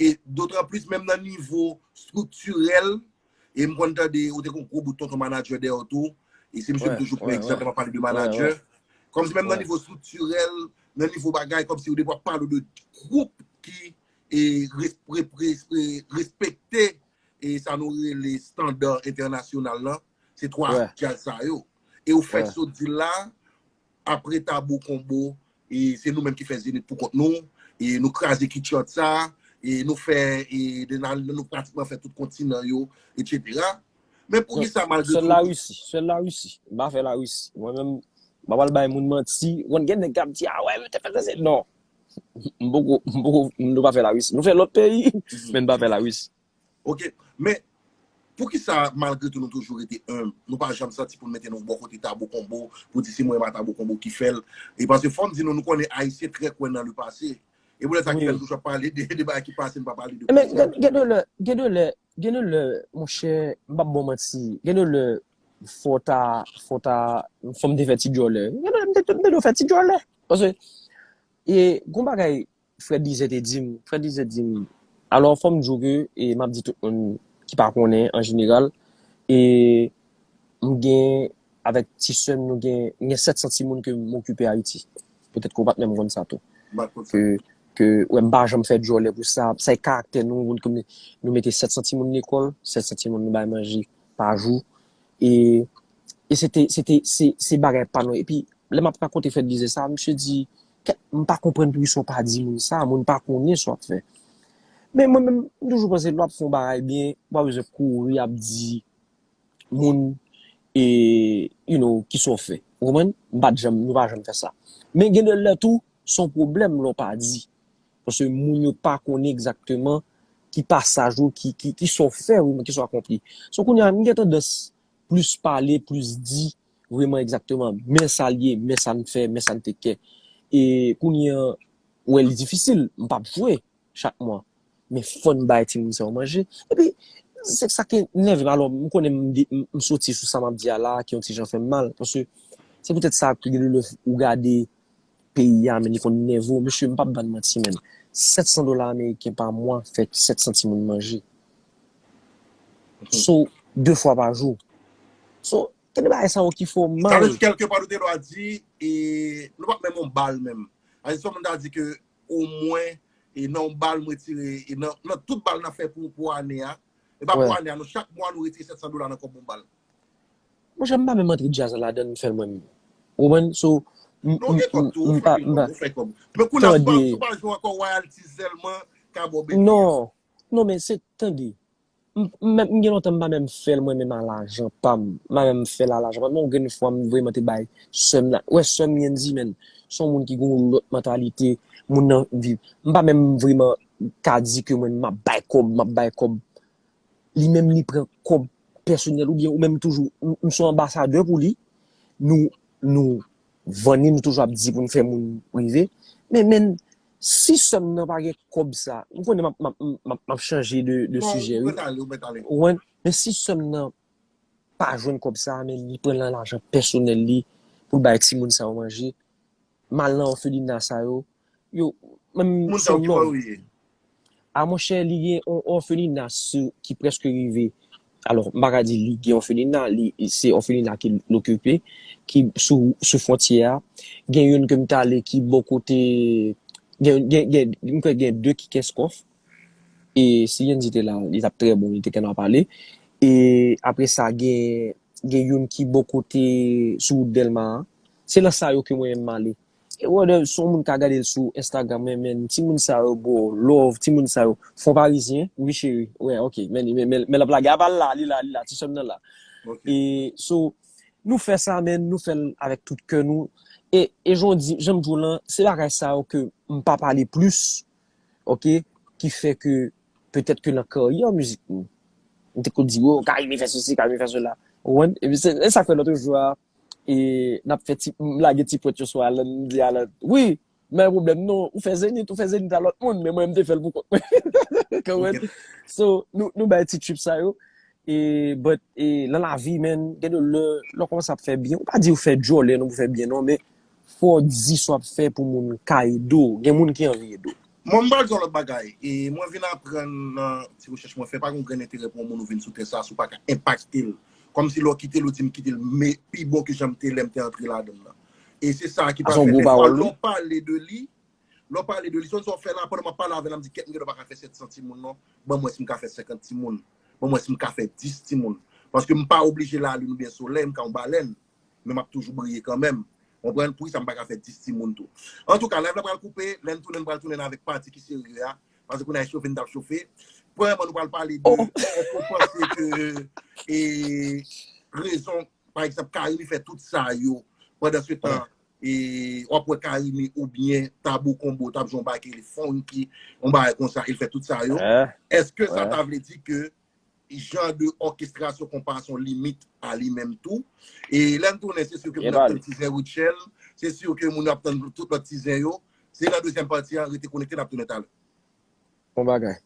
E dotranplis, menm nan nivo estriktirèl, e m konn tande, ou te gen yon gwo bout tonton manadjè dèyè w tou, e se misye m toujou pran egzanp lè m ap pale de manadjè. Kòmsi menm nan nivo estriktirèl, nan nivo bagay, kòmsi ou depi w ap pale de gwoup ki, e, res-, re-, re-, re-, respekte, e, sa nou rele estanda entènasyonal lan, se twa djaz sa yo. E ou fèk sot di l la, apre Tabou Combo, e se nou menm ki fè Zenith pou kont nou, e nou kraze kitchat sa, e nou fè, e de la, nou pratikman fè tout kontinan yo, etsetera. Men poukisa malgre tou. Sèl Larisi, sèl Larisi. M pa fè Larisi. Mwen menm, m pa pral bay moun manti. Ou konn gen nèg k ap di, a wè, yo te fè Zenith. Non. M poko, m poko, nou pa fè Larisi. Nou fè lòt peyi, men n pa fè Larisi. Ok, men poukisa malgre tou nou toujou rete enb, nou pa janm santi pou n mete nou bò kote Tabou Combo, pou di se mwen e pa Tabou Combo ki fè l? E paske fò m di nou, nou konnen Ayisyen trè kwè nan le pase. E poutèt sa ki fè n toujou ap pale de, de bagay ki pase, n pa pale de prezan. Men gen, gen de lè, gen de lè, gen de lè, monchè, m p ap ba w manti, gen de lè, fò w ta, fò w ta, fò m te fè ti djòlè. Gen de lè, m te, m te dwe fè ti djòlè. Paske, e, gon bagay, Fred Lizè te di m, Fred Lizè di m, alò, fò m di w ke, e, m ap di tout moun ki pa konnen an jeneral, e, m gen, avèk ti sè m, nou gen, m gen sèt san timoun ke m okipe Ayiti. Petèt ke w pa t menm konn sa tou. Ke, ke, wè, m pa janm fè djòlè pou sa. Sa e karaktè nou, nou, nou mete sèt san timoun lekòl, sèt san timoun nou bay manje pa jou. E, e se te, se te, se, se bagay pa nou. Epi, lè m ap rakonte Fred Lizè sa, misye di, kèt, m pa konprann poukisa w pa di moun sa, moun pa konnen sa w ap fè. Men mwen menm, m toujou panse lè w ap fè yon bagay byen, ou pa bezwen kouri ap di moun, e, you know, kisa w fè. Ou konprann? M pa t janm, nou pa janm fè sa. Men gen de lè tou, se yon pwoblèm lè w pa di. Paske moun yo pa konnen egzakteman ki pasaj ou, ki, ki, kisa w fè, ou, kisa w akonpli. So, kounye a, m gen tandans plis pale, plis di, vreman egzakteman, men sa l ye, men sa n fè, men sa n te kè. E kounye a, ou wè li difisil, m p ap jwe chak mwa. Men fò n bay timoun sa yo manje. Epi, se sa ki nève m. Alò, m konnen m de-, m, m soti sou sa m ap di a la, ki yon ti jan fè m mal. Paske se poutèt sa ke gen de lè ou gade peyi a, men li konn nève w. Mesye, m p ap ba n manti, men. Sèt san dola ameriken pa mwa fè sèt san timoun manje. So, de fwa pa jou. So, Tande bagay sa yo ki fè w mal. Kèlke pa nou te dwa di, e, nou pa menm yon bal menm. Sa vle di, si yon moun ta di ke omwen, e nan yon bal mwen tire, e nan, nan tout bal n ap fè pou, pou ane a, e pa pou ane a, nou chak mwa nou retire sèt san dola nan kòb yon bal. Monchè, m pa menm antre djaz la ladan l, m fè l mwen menm. Ou konprann? So, m, Non, gen kòb tou, ou fè kòb, ou fè kòb. Men kounye a, si w pa, si w pa jwe ankò royalty sèlman, ka ba w betiz. Non, non, men se, tande. M, m, m gen lontan m pa menm fè l mwen menm a lajan pa m. M pa menm fè l a lajan pa m. Men yon grenn fwa m vrèman te bay sè m la. Wè, sè m Yandy, men, se yon moun ki gen yon lòt mantalite, moun nan viv. M pa menm vrèman ka di ke mwen m ap bay kòb, m ap bay kòb. Li menm li pran kòb pèsonèl oubyen ou menm toujou, m, m se yon anbasadè pou li. Nou, nou vann li, nou toujou ap di pou n fè moun rive. Men, men, si sè m nan pa gen kòb sa, m konnen m ap, m ap, m ap, m ap chanje de, de Non, sijè, ou wi. Mèt ale, ou mèt ale. Ou konprann? Men si sè m nan pa jwenn kòb sa, men li pran nan lajan pèsonèl li pou l bay timoun sa yo manje, m al nan òfelina sa yo, yo, menm Moun se sa yo yon ki pa lòv. Ou ye. A monchè, li gen yon òfelina sou, ki prèske rive. Alò, m pa ka di li gen òfelina, li, se òfelina ki l okipe, ki sou, sou fwontyè a. Gen youn ke m t ale ki bò kote, gen, gen, gen, m kwè gen de ki Kenskòf. E si Yandy te la, li t ap trè bon, li te konn ap pale. E apre sa, gen, gen youn ki bò kote sou wout Dèlma a. Se nan sa yo ke mwen menm m ale. E wè, se yon moun ka gade l sou Instagram, men, men, timoun sa yo, bro, love, timoun sa yo. Fon parizyen, wi, cheri. Wè, ok, men, men, men, men l ap lage. Apa l la, li la, li la, ti sè m nan la. Ok. E, so, nou fè sa, men, nou fè l avèk tout kè nou. E, e jan w di, jan m di w lan, se bagay sa yo ke m pa pale plis, ok, ki fè ke, petèt ke nan karyè mizik mwen, m te ko di, oh, Carimi fè sesi, Carimi fè sela. Ou konprann? Epi se, se sa k fè lòt jou a, e n ap fè ti, m lage ti pwent yon swa, Alan, m di Alan, wi, men pwoblèm non, ou fè Zenith, ou fè Zenith a lòt moun, men mwen, m te fè l pou kont mwen. Ou konprann? Ok. So, nou, nou bay ti trip sa yo. E, but, e, nan lavi, men, gen de lè, lè w kòmanse ap fè byen, ou pa di ou fè djòlè, non, pou fè byen, non, men fò w di sa w ap fè pou moun ka ede w. Gen moun ki anvi ede w. Mwen, m pral di yon lòt bagay. E mwen vin aprann nan ti rechèch mwen fè, pa gen grenn enterè pou yon moun ou vin sou tè sa, si w pa ka enpakte l. Kòmsi lè w kite l, ou di m kite l, men pi bon ke jan m te lè m te antre ladan l lan. E se sa ki pral fè dèfwa lè w pale de li, lè w pale de li, se yon sa w fè la, pandan m ap pale avè l, m di, kèt, m gen dwa pa ka fè sèt san timoun non, ban m wè si m ka fè senkant timoun, ban m wè si m ka fè dis timoun. Paske m pa oblije lalin oubyen solèy, m ka yon balèn, men m ap toujou briye kanmenm. Konprann? Poukisa m pa ka fè dis timoun tou? Antouka, live la pral koupe, lè n tounen, n pral tounen avèk pati ki serye a, paske kounye a e chofe n t ap chofe. Premyèman, nou pral pale de, èske w panse ke, e, rezon, pa egzanp, Carimi fè tout sa yo, pandan se tan, e, w ap wè Carimi oubyen Tabou Combo t ap jwe yon bagay ki rele funky, yon bagay konsa, e l fè tout sa yo. Èske sa ta vle di ke jan de òkestrasyon konpa a se yon limit a li menm tou? E lè n tounen, se si ke moun ap tann ti zen Rutshelle, se si ke moun ap tann tout lòt ti zen yo. Se nan dezyèm pati a, rete konekte, n ap tounen talè. Bon bagay.